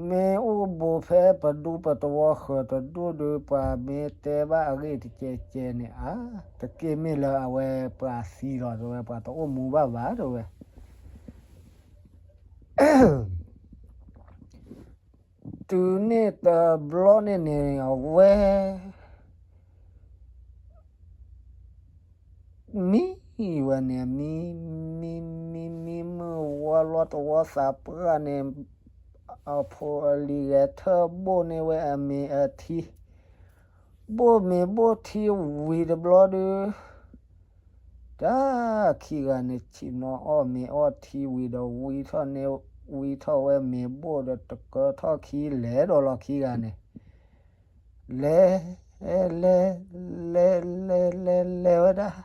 မ့ၢ်အိၣ်ဘူးဖဲပဒူပတဝီဃၢၤတဒူၣ်ဒီး ပှၤမ့ၢ်တဲဘၣ်အဂ့ၢ်တကဲးကဲးန့ၣ်ဧါ, တက့ၢ်မ့ၢ်လၢအဝဲပှၤသံလီၤတဲဝဲ, ပှၤတအိၣ်မူဘၣ်ဘၣ်တဲဝဲ, တုၤန့ၣ်တဘျီန့ၣ်န့ၣ် အဝဲ မံဝဲန့ၣ် မံ မံ မံ မံ မုၢ်ဝါလီၤတဝီသးပှၢ်န့ၣ် အဖိအလံၤဂဲၤထၢၣ်ဘိၣ်န့ၢ်ဝဲအမ့ၤအထံ, ဘိၣ်မ့ၤဘိၣ်ထံဝံၤတဘျီဒုး, တၢ်ခံဂၤန့ၣ် ဆ့ၣ်နီၤအီၣ်မ့ၤအီၣ်ထံဝံၤဒီး ဝံထီၣ်န့ၢ် ဝံထီၣ်ဝဲမ့ၤဘိၣ်ဒီး တကၢထီၣ်ခံလဲၤဒီးလီၤခံဂၤန့ၣ် လဲၤ လဲၤ လဲၤ လဲၤ လဲၤဝဲဒၣ်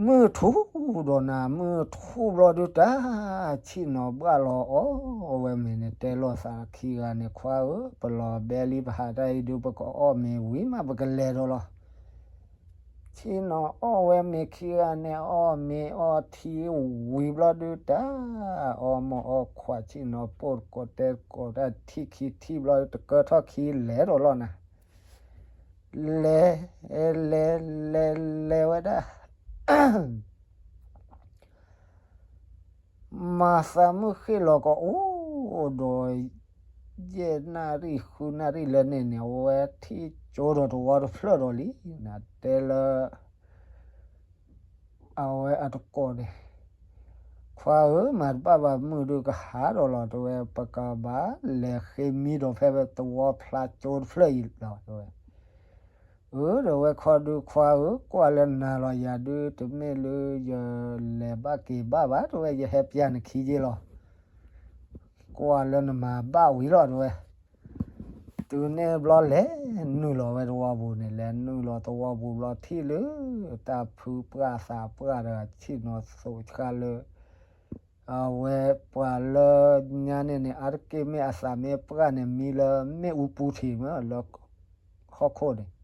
မုၢ်ထူၣ်ဒီးနၤ မုၢ်ထူၣ်ဘျီဒုးတၢ် ဆ့ၣ်နီၤဘၣ်လီၤအီၣ်ဝဲမ့ၤန့ၣ် တဲလိာ်သးခံဂၤန့ၣ် ခွါဧၢ, ပလီၤဘဲလံ ပဟးတၢ်အံၤဒုး ပကအီၣ်မ့ၤဝံၤမး ပကလဲၤဒီးလီၤ. ဆ့ၣ်နီၤအီၣ်ဝဲမ့ၤခံဂၤန့ၣ် အီၣ်မ့ၤအီထံဝံၤဘျီဒုးတၢ် အီၣ်မိၢ်အီၣ်ခွး ဆ့ၣ်နီၤပိၢ်တကိးတဲကိးတၢ်ထံၣ်ခံထံၣ်ဘျီ တကၢထီၣ်ခံလဲၤဒီးလီၤနၤ လဲၤ လဲၤ လဲၤ လဲၤဝဲဒၣ် မၤသးမုၢ်ဃ့ၢ်လီၤကအိၣ်ဒီး ယဲၢ်နၣ်ရံၣ်ဃုနၣ်ရံၣ်လၢန့ၣ်န့ၣ် အဝဲထံၣ်ကၠိဒီးတဝီတဖျၢၣ်ဒီးလံ နတဲလၢ အဝဲအတကိးန့ၣ် ခွါဧၢ မၤတဘၣ်ဘၣ် မုၢ်ဒုးကဟါဒီးလီၤ တဲဝဲ ပကဘၣ်လဲၤဃ့မံဒီးဖဲတဝီဖျါကၠိတဖျၢၣ်အံၤလီၤ တဲဝဲ အၢ ဒီးဝဲခီဒုး ခွါဧၢ ကွၢ်လၢနၤလီၤ ယၤဒုး တမ့ၢ်လၢယလဲၤဘၣ်က့ၤဘၣ်ဘၣ် တဲဝဲ ယဟဲပျၢ်နခံက့လီၤ ကွၢ်လၢနမၤဘၣ်ဝံၤလီၤ တဲဝဲ တုၤန့ၣ်ဘျီလဲၤနုာ်လီၤဝဲတဝီပူၤန့ၣ် လဲၤနုာ်လီၤတဝီပူၤဘျီထံၣ်လၢ တၢ်ဖုပှၢ်သးပှၢ်တဂၤ ဆ့ၣ်နီၤသိးဆှါလၢ အဝဲပှၤလၢညါန့ၣ်န့ၣ် အါတက့ၢ်မ့ၢ်အသးမ့ၢ်ပှၢ်န့ၣ် မံလၢမ့ၣ်အူပူၤထံးမ့ၢ်လၢ ဟီၣ်ခိၣ်န့ၣ်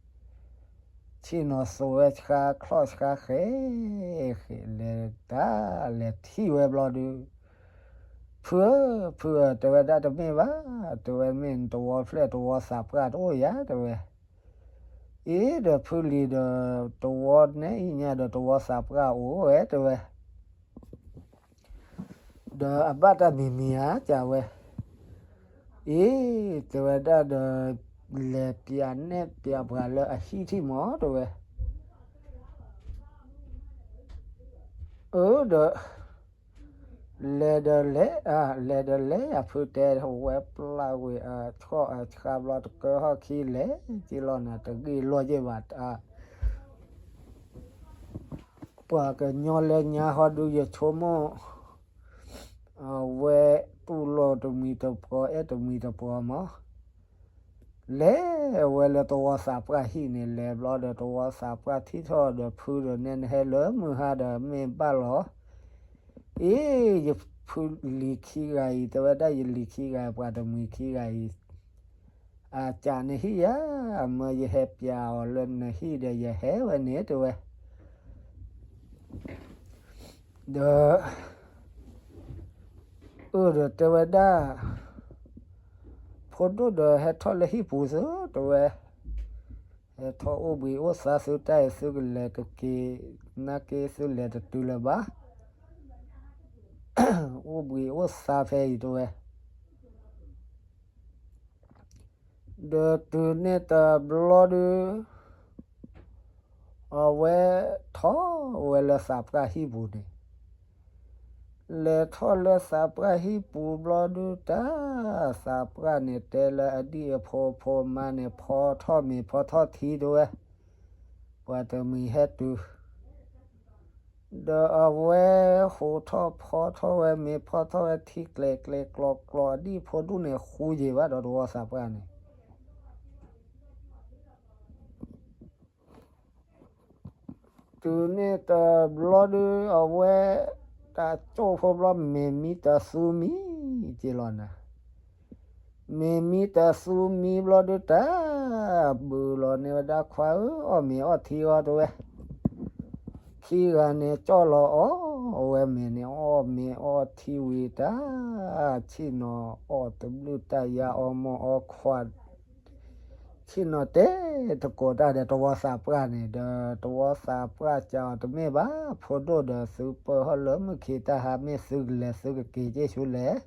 ဆ့ၣ်နီၤသိးဝဲဆှါချီၣ်ဆှါဃဲ ဃဲ လဲၤတၢ်လဲၤထံၣ်ဝဲဘျီဒုး ဖုဧၢ ဖုဧၢ တဲဝဲဒၣ်တမ့ၢ်ဘၣ် တဲဝဲမ့ၢ်နတဝီဖျၢၣ်တဝီသးပှၢ်တအိၣ်ယၤ တဲဝဲ အ့ ဒီးဖုလံၤဒီး တဝီနဲအံၤညါဒီးတဝီသးပှၢ်အိၣ်ဝဲ တဲဝဲ ဒီးအဘၣ်တၢ်မံၤမံၤဧါ ကဝဲ အ့ တဲဝဲဒၣ်ဒီး လဲၤပျးနဲၣ်ပျးပှၤလၢအဟံၣ်ထံၣ်မး တဲဝဲ. အၢ ဒီး လဲၤဒီးလဲၤ လဲၤဒီးလဲၤ အဖုတဲဝဲပျၢ်ဝံၤအဆီၣ်အဆှါဘျီတကၢဟီၣ်ခံလဲၤက့ၤလီၤနၤ တဂ့ၤလီၤက့ၤဘၣ် ပှၤကညီလၢညါဟီဒုးယဆိကမိၣ် အဝဲတူၢ်လိာ်တမှံၤတပှီၤ အဲၣ်တမှံၤတပှီၤမး လဲၤဝဲလၢတဝီသးပှၢ်ဟံၣ်န့ၣ် လဲၤဘျီဒီးတဝီသးပှၢ်ထံၣ်ထီၣ်ဒီးဖုဒီးနဲနဟဲလၢမုၢ်ဟါဒီးမ့ၢ်ဘၣ်လီၤ. အ့ ယဖုလံၤခံဂၤအံၤ တဲဝဲဒၣ်ယလံၤခံဂၤ ပှၤတမှံၤခံဂၤအံၤ အကးနဟံၣ်ယၤ အမၢယဟဲပျးအီၤလၢနဟံၣ်ဒီးယဟဲဝဲန့ၣ် တဲဝဲ ဒီး အၢ ဒီးတဲဝဲဒၣ် ဖိဒိၣ်ဒီးဟဲထီၣ်လၢဟံၣ်ပူၤသု တဲဝဲ, ဟဲထီၣ်အိၣ်ဘှံးအိၣ်သါသုတၢ်အံၤ သုကလဲၤကက့ၤ နာ်က့သုလဲၤတတုၤလၢၤဘၣ်, အိၣ်ဘှံးအိၣ်သါဖဲအံၤ တဲဝဲ. ဒီးတုၤန့ၣ်တဘျီဒုး အဝဲထီၣ်ဝဲလၢသးပှၢ်ဟံၣ်ပူၤန့ၣ်, လဲၤထီၣ်လၢသးပှၢ်ဟံၣ်ပူၤဘျီဒုး တၢ် သးပှၢ်န့ၣ်တဲလၢအဒံၣ်အဖိအဖိမါန့ၣ် ဖီထီၣ်မ့ၤဖီထီၣ်ထံတဲဝဲ, ပှၤတမှံၤဟဲတုၤ ဒီးအဝဲဟိးထီၣ်ဖီထီၣ်ဝဲမ့ၤဖီထီၣ်ဝဲထံကျဲၤကျဲၤကျီၤကျီၤ အဒံၣ်ဖိဒူၣ်န့ၣ်ဃူယံၤဘၣ်ဒီးတဝီသးပှၢ်န့ၣ် တုၤန့ၣ်တဘျီဒုး အဝဲတၢ်ကၠိၣ်ဖိဘျီ မ့ၤမံတသူမံက့ၤလီၤနၤ, မ့ၤမံတသူမံဘျီဒုး တၢ်ဘုးလီၤန့ၢ်ဝဲဒၣ်ခွါဧၢ အီၣ်မ့ၤအီထံအီတဲဝဲ, ခံဂၤန့ၣ် ကၠီၣ်လီၤအီၣ်ဝဲမ့ၤန့ၣ် အီၣ်မ့ၤအီထံဝံၤတၢ် ဆ့ၣ်နီၤအီၣ်တဘျုးတၢ်ယါအီၣ်မီၢ်အီခွါ ဆ့ၣ်နီၤတဲသကိးတၢ်ဒီးတဝီသးပှၢ်န့ၣ် ဒီးတဝီသးပှၢ်ကးအီၤတမ့ၢ်ဘၣ် ဖိဒိၣ်ဒီးသုပၢၢ်ဟီၣ်လၢမုၢ်ခံတၢ်ဟါ မ့ၢ်သုကလဲၤသုကက့ၤက့ၤဆူလဲၣ်,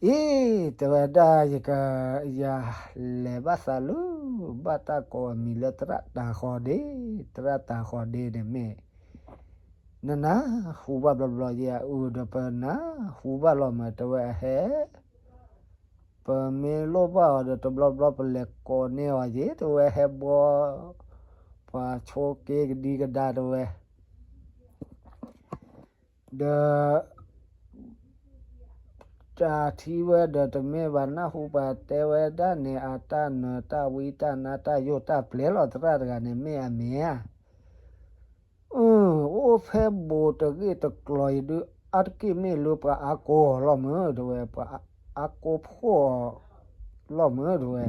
အံၤ တဲဝဲဒၣ်ယကယၤလဲၤဘၣ်သးလၢ ဘၣ်တၢ်ကိးအမံၤလၢသရၣ်တၤဃီၤဒ့, သရၣ်တၤဃီၤဒ့န့ၣ်မ့ၢ် နနၢ်ဟူဘၣ်ဘျီဘျီယဲ အုၣ်ဒီးပနၢ်ဟူဘၣ်လီၤမး တဲဝဲအဟဲ ပမ့ၢ်လိၣ်ဘၣ်အီၤဒီးတဘျီဘျီပလဲၤကိးန့ၢ်အီၤက့ၤ တဲဝဲဟဲဘှီ ပှၤဆိက့ၤကဒံကဒါတဲဝဲ, ဒီး တၢ်ထံဝဲဒီးတမ့ၢ်ဘၣ် နၢ်ဟူပှၤတဲဝဲဒၣ်န့ၣ် အတၢ်နၢၤတၢ်ဝံတၢ်နါတၢ်ယိာ်တၢ်ပျဲလီၤ သရၣ်တဂၤန့ၣ် မ့ၢ်အမ့ၢ်ဧါ အၢ အိၣ်ဖဲဘိးတဂ့ၢ်တကျိၤအံၤဒုး အါတက့ၢ်မ့ၢ်လၢပှၤအါကိးအီၤလီၤမၢ် တဲဝဲ, ပှၤအါကိးဖှိၣ်အီၤလီၤမၢ် တဲဝဲ,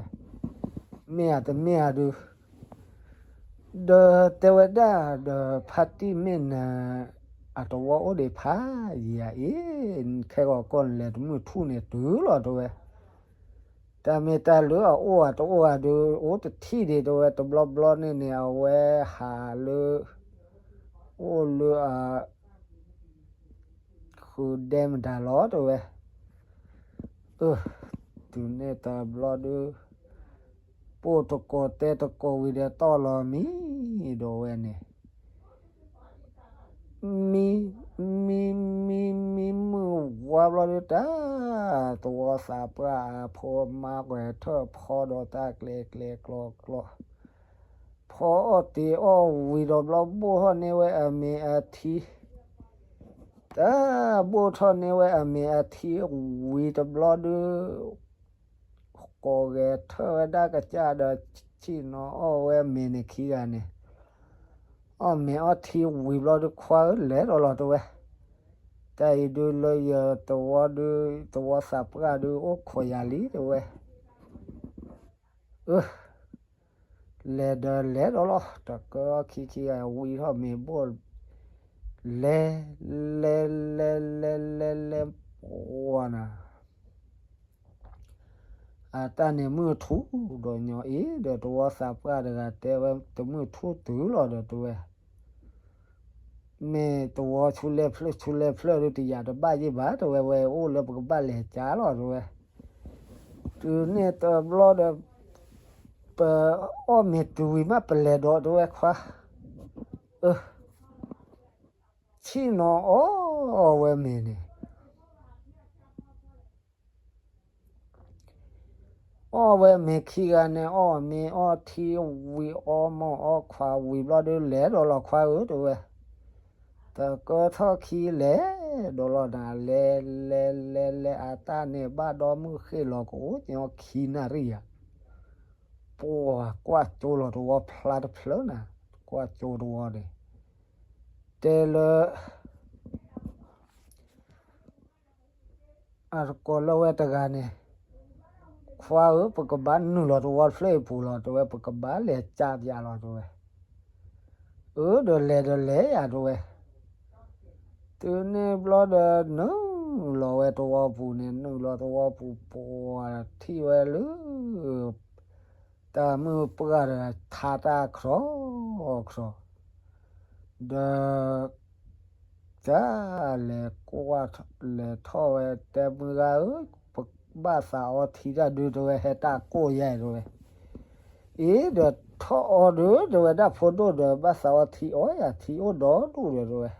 မ့ၢ်ဧါတမ့ၢ်ဧါဒုး ဒီးတဲဝဲဒၣ်ဒီး ဖါတံၢ်မ့ၢ်နၤ အတဝီအိၣ်ဒံးဖးယံၤဧါအံၤ, ခဲဂီၤကီၢ်နလဲၤတမုၢ်ထူၣ်န့ၣ်တုၤလီၤ တဲဝဲ တၢ်မ့ၢ်တၢ်လၢအအိၣ်အတအိၣ်အဒုး အိၣ်တထံၣ်ဒံး တဲဝဲ တဘျီဘျီန့ၣ်န့ၣ် အဝဲဟးလၢ အိၣ်လၢအ ဃုဒဲမတၤလီၤ တဲဝဲ, အၢ တုၤန့ၣ်တဘျီဒုး ပိၢ်တကိးတဲတကိးဝံၤဒီးတီၢ်လီၤမံ ဒီးဝဲန့ၣ် မံ မံ မံ မံမုၢ်ဝါဘျီဒုး တၢ် တဝီသးပှၢ်အဖိမါပှဲၤထၢၣ်ဖီဒီးတၢ်ကျဲၤကျဲၤကျီၤကျီၤ ဖီအီၣ်တ့ၤအီၣ်ဝံၤဒီးဘျီ ဘိၣ်ထီၣ်န့ၢ်ဝဲအမ့ၤအထံ တၢ် ဘိၣ်ထီၣ်န့ၢ်ဝဲအမ့ၤအထံဝံၤတဘျီဒုး ကိးဂဲၤထၢၣ်ဝဲဒၣ်ကစၢ်ဒီး ဆ့ၣ်နီၤအီၣ်ဝဲမ့ၤန့ၣ်ခံဂၤန့ၣ် အီၣ်မ့ၤအီထံဝံၤဘျီဒုး ခွါဧၢ လဲၤဒီးလီၤ တဲဝဲ, တၢ်အံၤဒုးလၢယတဝီဒုး တဝီသးပှၢ်ဒုး အိၣ်ခိးယၤလံ တဲဝဲ, အၢ လဲၤဒီးလဲၤဒီးလီၤ တကၢအီၣ်ခံခံဂၤဝံၤထီၣ်မ့ၤဘိၣ် လဲၤ လဲၤ လဲၤ လဲၤ လဲၤ လဲၤ ဝါနၤ အတၢ်န့ၣ်မုၢ်ထူၣ်ဒီးညီအံၤ ဒီးတဝီသးပှၢ်တဂၤတဲဝဲ တမုၢ်ထူၣ်တုၤလီၤဒီးတဲဝဲ, မ့ၢ်တဝီဆူလဲၣ်ဖျၢၣ်ဆူလဲၣ်ဖျၢၣ်ဒုး တယာ်တဘၣ်ယံၣ်ဘၣ် တဲဝဲ ဝဲအိၣ်လၢပကဘၣ်လဲၤကၢလီၤ တဲဝဲ တုၤန့ၣ်တဘျီဒီး ပအီၣ်မ့ၤတုၤဝံၤမး ပလဲၤဒီး တဲဝဲခွါ, အၢ ဆ့ၣ်နီၤအီၣ်ဝဲမ့ၤန့ၣ် အီၣ်ဝဲမ့ၤခံဂၤန့ၣ် အီၣ်မ့ၤအီထံ ဝံၤအီမိၢ်အီခွါဝံၤဘျီဒီး လဲၤဒီးလီၤခွါဧၢ တဲဝဲ, တကၢထီၣ်ခံလဲၤဒီးလီၤနၤ လဲၤလဲၤလဲၤလဲၤ အတၢ်န့ၣ် ဘၣ်ဒီမုၢ်ဃ့ၢ်လီၤကအိၣ်ညီခံနၣ်ရံၣ်ယၤ, ပှၤကွၢ်ကၠိလီၤတဝီဖျါတဖျၢၣ်နၤ, ကွၢ်ကၠိတဝီန့ၣ် တဲလၢ အတကိးလၢဝဲတဂၤန့ၣ်, ခွါဧၢ ပကဘၣ်နုာ်လီၤတဝီတဖျၢၣ်အံၤပူၤလီၤ တဲဝဲ, ပကဘၣ်လဲၤကၠါပၠးလီၤ တဲဝဲ, အၢ ဒီးလဲၤဒီးလဲၤယၤ တဲဝဲ, တုၤန့ၣ်ဘျီဒီး နုာ်လီၤဝဲတဝီပူၤန့ၣ် နုာ်လီၤတဝီပူၤ ပှၤထံၣ်ဝဲလၢ တၢ်မုၢ်ပှၢ်ဒီး ထါတၢ်ချီချီ, ဒီး တၢ်လဲၤကွၢ်လဲၤထီၣ်ဝဲ တဲမုၢ်ဂၤဧၢ, ပဘၣ်သးအီထံတၢ်ဒုး တဲဝဲ, ဟဲတၢ်ကိၢ်ယါ တဲဝဲ, အ့ ဒီးထီၣ်အီဒုး တဲဝဲဒၣ် ဖိဒိၣ်ဒီး ဘၣ်သးအီထံအီယၤ ထံအိၣ်ဒီဒူၣ်ဒီး တဲဝဲ,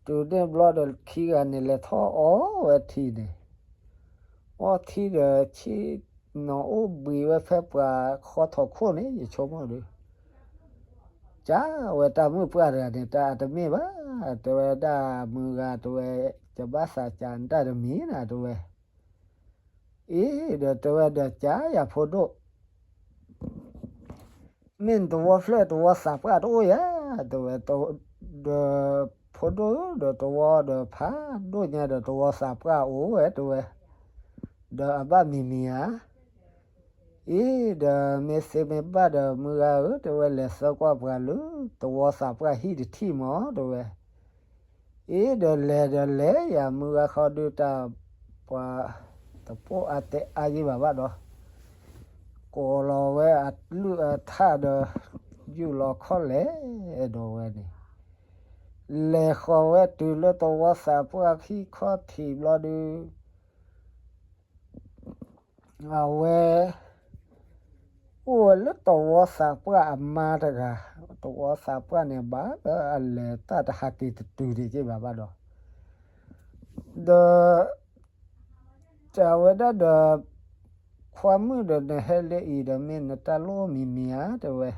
တုၤန့ၣ်ဘျီဒီး ခံဂၤန့ၣ် လဲၤထီၣ်အီဝဲထံန့ၣ်, အီထံဒီး ဆ့ၣ်နီၤအိၣ်ဘှံးဝဲဖဲပှၤဃီထီၣ်ခိၣ်န့ၣ် ယဆိကမိၣ်ဒီး ကၢ်ဝဲတၢ်မုၢ်ပှၢ်တဂၤန့ၣ် တၢ်အတမ့ၢ်ဘၣ်, တဲဝဲဒၣ်မုၢ်ဂၤ တဲဝဲ, ယဘၣ်သးကၢ်နတၢ်တမံၤနၤ တဲဝဲ, အ့ ဒီးတဲဝဲဒီး ကၢ်ယၤဖိဒိၣ် မ့ၢ်နတဝီဖျၢၣ်တဝီသးပှၢ်တအိၣ်ယၤ, တဲဝဲ, ဒီးဖိဒိၣ်ဒီးတဝီဒီးဖးဒိၣ်ညါဒီးတဝီသးပှၢ်အိၣ်ဝဲ တဲဝဲ, ဒီးအဘၣ်မံၤမံၤဧါ, အ့ ဒီးမ့ၢ်သ့မ့ၢ်ဘၣ်ဒီးမုၢ်ဂၤဧၢ တဲဝဲ လဲၤသၢကွၢ်ပှၤလၢ တဝီသးပှၢ်ဟံၣ်တထံၣ်မး တဲဝဲ အ့ ဒီးလဲၤဒီးလဲၤယၤ မုၢ်ဂၤဃီဒုးတၢ် ပှၤတပိာ်အါတဲအါယံၢ်ဘၣ်ဘၣ်ဒီး ကိးလီၤဝဲအလုၢ်အထၣ်ဒီး ယူၢ်လီၤခီၣ်လဲၤဒီးဝဲန့ၣ် လဲၤဃီၤဝဲတုၤလၢတဝီသးပှၢ်ဟံၣ်ခီၣ်ထံးဘျီဒုး အဝဲ အိၣ်ဝဲလၢတဝီသးပှၢ်အမါတဂၤ, တဝီသးပှၢ်န့ၣ် ဘၣ်လၢအလဲၤတၢ်တဟးက့ၤတတုၤဒံးက့ဘၣ်ဘၣ်ဒီး, ဒီး တဲဝဲဒၣ်ဒီး ခွါမုၣ်ဒီးနဟဲလၢအံၤဒီး မ့ၢ်နတၢ်လိၣ်မံၤမံၤဧါ တဲဝဲ,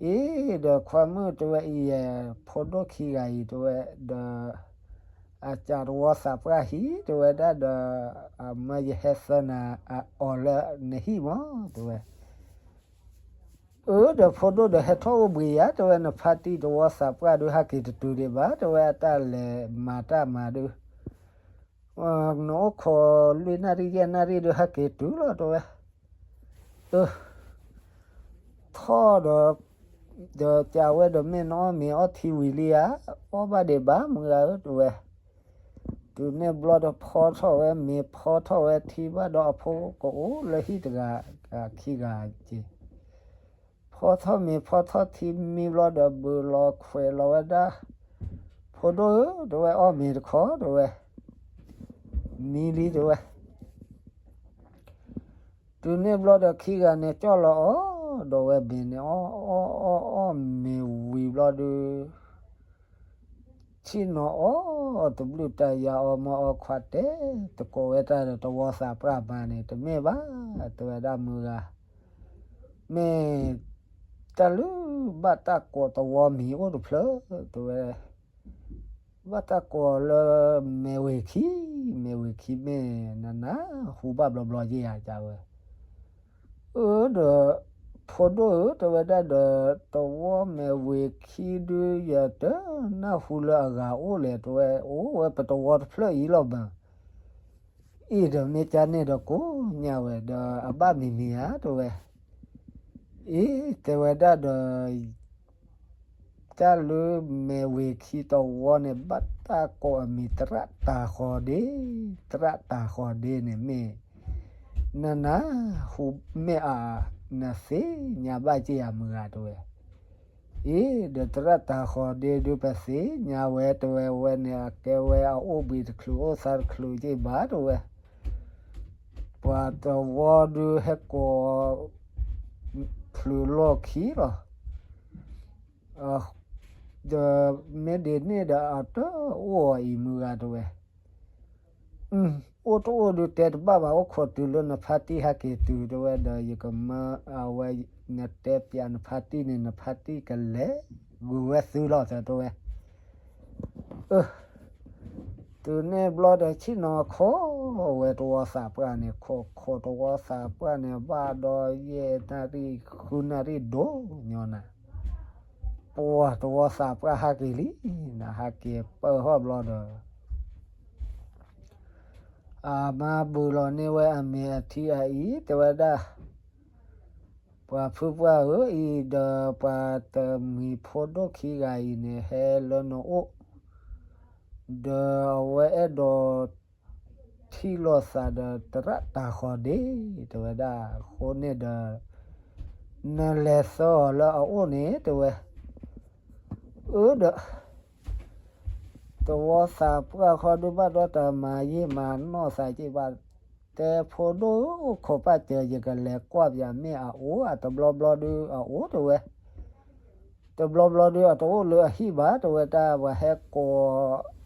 အ့ ဒီးခွါမုၣ်တဲဝဲအံၤယဲ ဖိဒိၣ်ခံဂၤအံၤတဲဝဲ ဒီး အစးတဝီသးပှၢ်ဟံၣ် တဲဝဲဒၣ်ဒီး အမၢယဟဲသၢနၤအီၤလၢနဟံၣ်မး တဲဝဲ, အၢ ဒီးဖိဒိၣ်ဒီးဟဲထီၣ်အိၣ်ဘှံးယၤ တဲဝဲ နဖါတံၢ်တဝီသးပှၢ်ဒုးဟးက့ၤတတုၤဒံးဘၣ် တဲဝဲ အတၢ်လဲၤမၤတၢ်မၤဒုး နအိၣ်ခိးလွံၢ်နၣ်ရံၣ်ယဲၢ်နၣ်ရံၣ်ဒုးဟဲက့ၤတုၤလီၤ တဲဝဲ, အၢ ထီၣ်ဒီး ဒီးကးဝဲဒီးမ့ၢ်နအီၣ်မ့ၤအီထံဝံၤလံဧါ, အီၣ်ဘၣ်ဒံးဘၣ် မုၢ်ဂၤဧၢ တဲဝဲ, တုၤန့ၣ်ဘျီဒီးဖီထီၣ်ဝဲမ့ၤ ဖီထီၣ်ဝဲထံဘၣ်ဒီးအဖိကအိၣ်လၢဟံၣ်တဂၤ ခံဂၤက့ၤ ဖီထီၣ်မ့ၤဖီထီၣ်ထံမံဘျီဒီး ဘုးလီၤခွဲးလီၤဝဲဒၣ်, ဖိဒိၣ်ဧၢ တဲဝဲ အီၣ်မ့ၤတခီ တဲဝဲ, မံလံ တဲဝဲ. တုၤန့ၣ်ဘျီဒီးခံဂၤန့ၣ် ကၠီၣ်လီၤအီၣ်ဒီးဝဲမ့ၤန့ၣ် အီၣ်အီၣ်အီၣ်အီၣ်မ့ၤဝံၤဘျီဒီး ဆ့ၣ်နီၤအီၣ်တဘျုးတၢ်ယၤ အီၣ်မၢအီၣ်ခွါတဲ တကိးဝဲတၢ်ဒီးတဝီသးပှၢ်မါန့ၣ် တမ့ၢ်ဘၣ် တဲဝဲဒၣ်မုၢ်ဂၤ, မ့ၢ်တၢ်လၢဘၣ်တၢ်ကိးတဝီမံၤအိၣ်တဖျၢၣ် တဲဝဲ, ဘၣ်တၢ်ကိးလၢမဲာ်ဝ့ၤခံ, မဲာ်ဝ့ၤခံမ့ၢ်နနၢ်ဟူဘၣ်ဘျီဘျီယဲၢ်ဧါ တဲဝဲ. အၢ ဒီး ဖိဒိၣ်ဧၢ တဲဝဲဒၣ်ဒီး တဝီမဲာ်ဝ့ၤခံဒုး ယတနၢ်ဟူလၢအဂၤအိၣ်လဲၣ် တဲဝဲ, အိၣ်ဝဲပတဝီတဖျၢၣ်အံၤလီၤမး. အံၤဒီးမ့ၢ်ကန့ၣ်ဒီးကိးညါဝဲဒီး အဘၣ်မံၤမံၤဧါ တဲဝဲ. အံၤ တဲဝဲဒၣ်ဒီး တၢ်လၢမဲာ်ဝ့ၤခံတဝီန့ၣ် ဘၣ်တၢ်ကိးအမံၤ သရၣ်တၤဃီၤဒ့, သရၣ်တၤဃီၤဒ့န့ၣ်မ့ၢ် နနၢ်ဟူမ့ၢ်အါ နသ့ၣ်ညါဘၣ်က့ၤဧါ မုၢ်ဂၤ တဲဝဲ. အံၤ ဒီးသရၣ်တၤဃီၤဒ့ဒုး ပသ့ၣ်ညါဝဲ တဲဝဲ, ဝဲန့ၣ်အကဲဝဲအအိၣ်ဘှံးတချုးအိၣ်သါတချုးက့ၤဘၣ် တဲဝဲ. ပှၤတဝီဒုးဟဲကိး ချုးလီၢ်ခံလီၤ. ဒီးမ့ၢ်ဒ်န့ၣ်ဒီးအတအိၣ်အီၤအံၤမုၢ်ဂၤတဲဝဲ, အိၣ်တအိၣ်ဒုးတဲတဘၣ်ဘၣ် အိၣ်ခိးတုၤလၢနဖါတံၢ်ဟဲက့ၤတုၤတဲဝဲဒီး ယကမၢအဝဲ နတဲပျးနဖါတံၢ်န့ၣ် နဖါတံၢ်ကလဲၤဂုာ်ဝဲသုလီၤတဲဝဲ. တုၤန့ၣ်ဘျီဒီး ဆ့ၣ်နီၤခိးဝဲတဝီသးပှၢ်န့ၣ် ခိးခိးတဝီသးပှၢ်န့ၣ် ဘၣ်ဒီးယဲၢ်နၣ်ရံၣ် ဃုနၣ်ရံၣ်ဒိၣ်ညီနၤ, ပှၤတဝီသးပှၢ်ဟးက့ၤလံ, နဟးက့ၤပၢၢ်ထီၣ်ဘျီဒီး အမါဘုးလီၤန့ၢ်ဝဲအမ့ၤအထံအအံၤ တဲဝဲဒၣ်, ပှၤဖုပှၢ်ဧၢအံၤဒီး ပှၤတမှံၤဖိဒိၣ်ခံဂၤအံၤန့ၣ် ဟဲလၢနအိၣ်, ဒီးအဝဲအဲၣ်ဒိးထံၣ်လိာ်သးဒီး သရၣ်တၤဃီၤဒ့ တဲဝဲဒၣ်. အဃိန့ၣ်ဒီး နလဲၤဆှၢအီၤလၢအအိၣ်န့ၣ် တဲဝဲ. အၢဒီး တဝီသးပှၢ်ခီဒုး ဘၣ်ဒီးတမၤယံာ်မၤနီၢ်သးက့ဘၣ်, တဲဖိဒိၣ်ခိးပာ်စၢၤ ယကလဲၤကွၢ်ပၠး မ့ၢ်အအိၣ်ဧါ, တဘျီဘျီဒုးအအိၣ်တဲဝဲ, တဘျီဘျီဒုးအတအိၣ်လၢအဟံၣ်ဘၣ် တဲဝဲဒၣ်. ပှၤဟဲကိး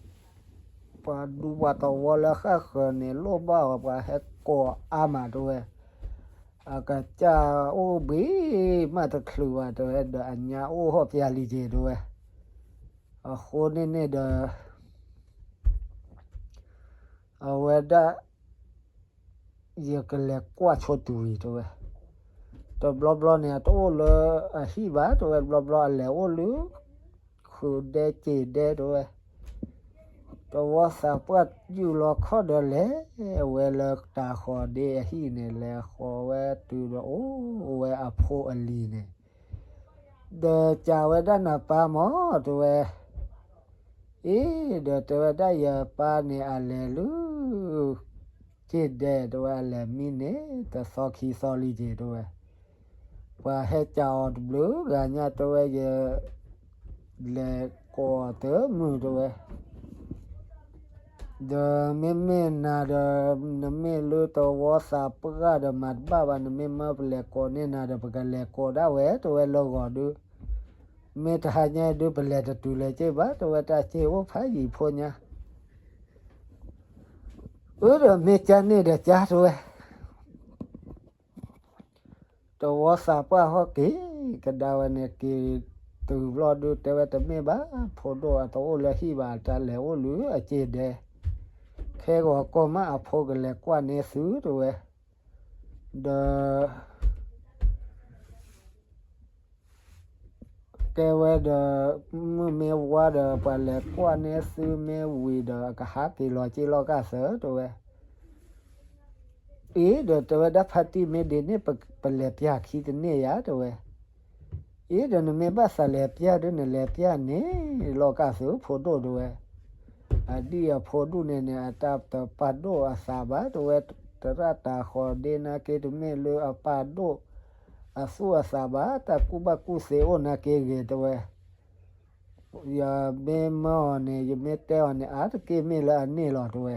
ပှၤဒူပှၤသဝီလၢဃၣ်ဃၢၤန့ၣ် လိၣ်ဘၣ်အီၤ ပှၤဟဲကိးအါမး တဲဝဲ. အကစၢ်အိၣ်ဘှံးမးတချုးဘၣ် တဲဝဲ, ဒီးအညါအိၣ်ဟီၣ်ပၠးလံက့ၤ တဲဝဲ. အဃိန့ၣ်န့ၣ်ဒီး အဝဲဒၣ် ယကလဲၤကွၢ်ဆိတုၤအံၤ တဲဝဲ. တဘျီဘျီန့ၣ် အတအိၣ်လၢအဟံၣ်ဘၣ် တဲဝဲ, တဘျီဘျီအလဲၤအိၣ်လၢ ဃုာ်ဒဲက့ၤဒဲ တဲဝဲ. တဝီသးပှၢ်ယူၢ်လီၤခီၣ်ဒီး လဲၤဝဲလၢတၤဃီၤဒ့အဟံၣ်န့ၣ် လဲၤဃီၤဝဲတုၤဒီး အိၣ်ဝဲအဖိအလံၤန့ၣ်, ဒီးကးဝဲဒၣ်နပၢ်မး တဲဝဲ. အ့ ဒီးတဲဝဲဒၣ် ယပၢ်န့ၣ်အလဲၤလၢ က့ၤဒဲ တဲဝဲ, အလဲၤမံန့ၣ် တသီခံသီလံက့ၤ တဲဝဲ. ပှၤဟဲကးအီၤတဘျုးဂၤညါ တဲဝဲ, ယလဲၤကိးအီၤတမုာ် တဲဝဲ. ဒီးမ့မ့ၢ်နၤဒီး နမ့ၢ်လၢတဝီသးပှၢ်ဒီးမၤတဘၣ်ဘၣ်, နမ့ၢ်မၢပလဲၤကိးန့ၢ်နၤဒီး ပကလဲၤကိးဒၣ်ဝဲ တဲဝဲ, လၢဂီၤဒုး. မ့ၢ်တဟါညါဒုး ပလဲၤတတုၤလၢၤက့ၤဘၣ် တဲဝဲ, တၢ်စ့အိၣ်ဖးယံၤဖိညါ. အၢ ဒီးမ့ၢ်ကန့ၣ်ဒီးက တဲဝဲ. တဝီသးပှၢ်ဟီၣ်က့ၤ ကဒါဝဲန့ၣ်က့ၤတုၤဘျီဒုး တဲဝဲ, တမ့ၢ်ဘၣ်, ဖိဒိၣ်အတအိၣ်လၢဟံၣ်ဘၣ်, တၢ်လဲၤအိၣ်လၢအက့ၤဒဲ, ခဲဂီၤကီၢ်မး အဖိကလဲၤကွၢ်န့ၢ်သု တဲဝဲ. ဒီး တဲဝဲဒီး မုၢ်မ့ၢ်ဝါဒီး ပှၤလဲၤကွၢ်န့ၢ်သုမ့ၢ်ဝံၤဒီး အကဟးက့ၤလီၤက့ၤလီၢ်ကၢ်သၢ တဲဝဲ. အ့ ဒီးတဲဝဲဒၣ် ဖါတံၢ် မ့ၢ်ဒ်န့ၣ် ပလဲၤပၠးခံတန့ၢ်ယၤ တဲဝဲ. အ့ ဒီးနမ့ၢ်ဘၣ်သးလဲၤပၠးဒုး နလဲၤပၠးန့ၣ် လီၢ်ကၢ်သုးဖိဒိၣ် တဲဝဲ. အဒံၣ်အဖိဒိၣ်န့ၣ်န့ၣ် အတၢ်တပာ်ဒိၣ်အသးဘၣ် တဲဝဲ, သရၣ်တၤဃီၤဒ့နာ်က့ တမ့ၢ်လၢအပာ်ဒိၣ်အသူၣ်အသးဘၣ်, တၢ်ကူၣ်ဘၣ်ကူၣ်သ့အိၣ်နာ်က့ဂ့ၤ တဲဝဲ. ယမ့ၢ်မၢအီၤန့ၣ် ယမ့ၢ်တဲအီၤန့ၣ် အါတက့ၢ်မ့ၢ်လၢအန့ၢ်လီၤ တဲဝဲ.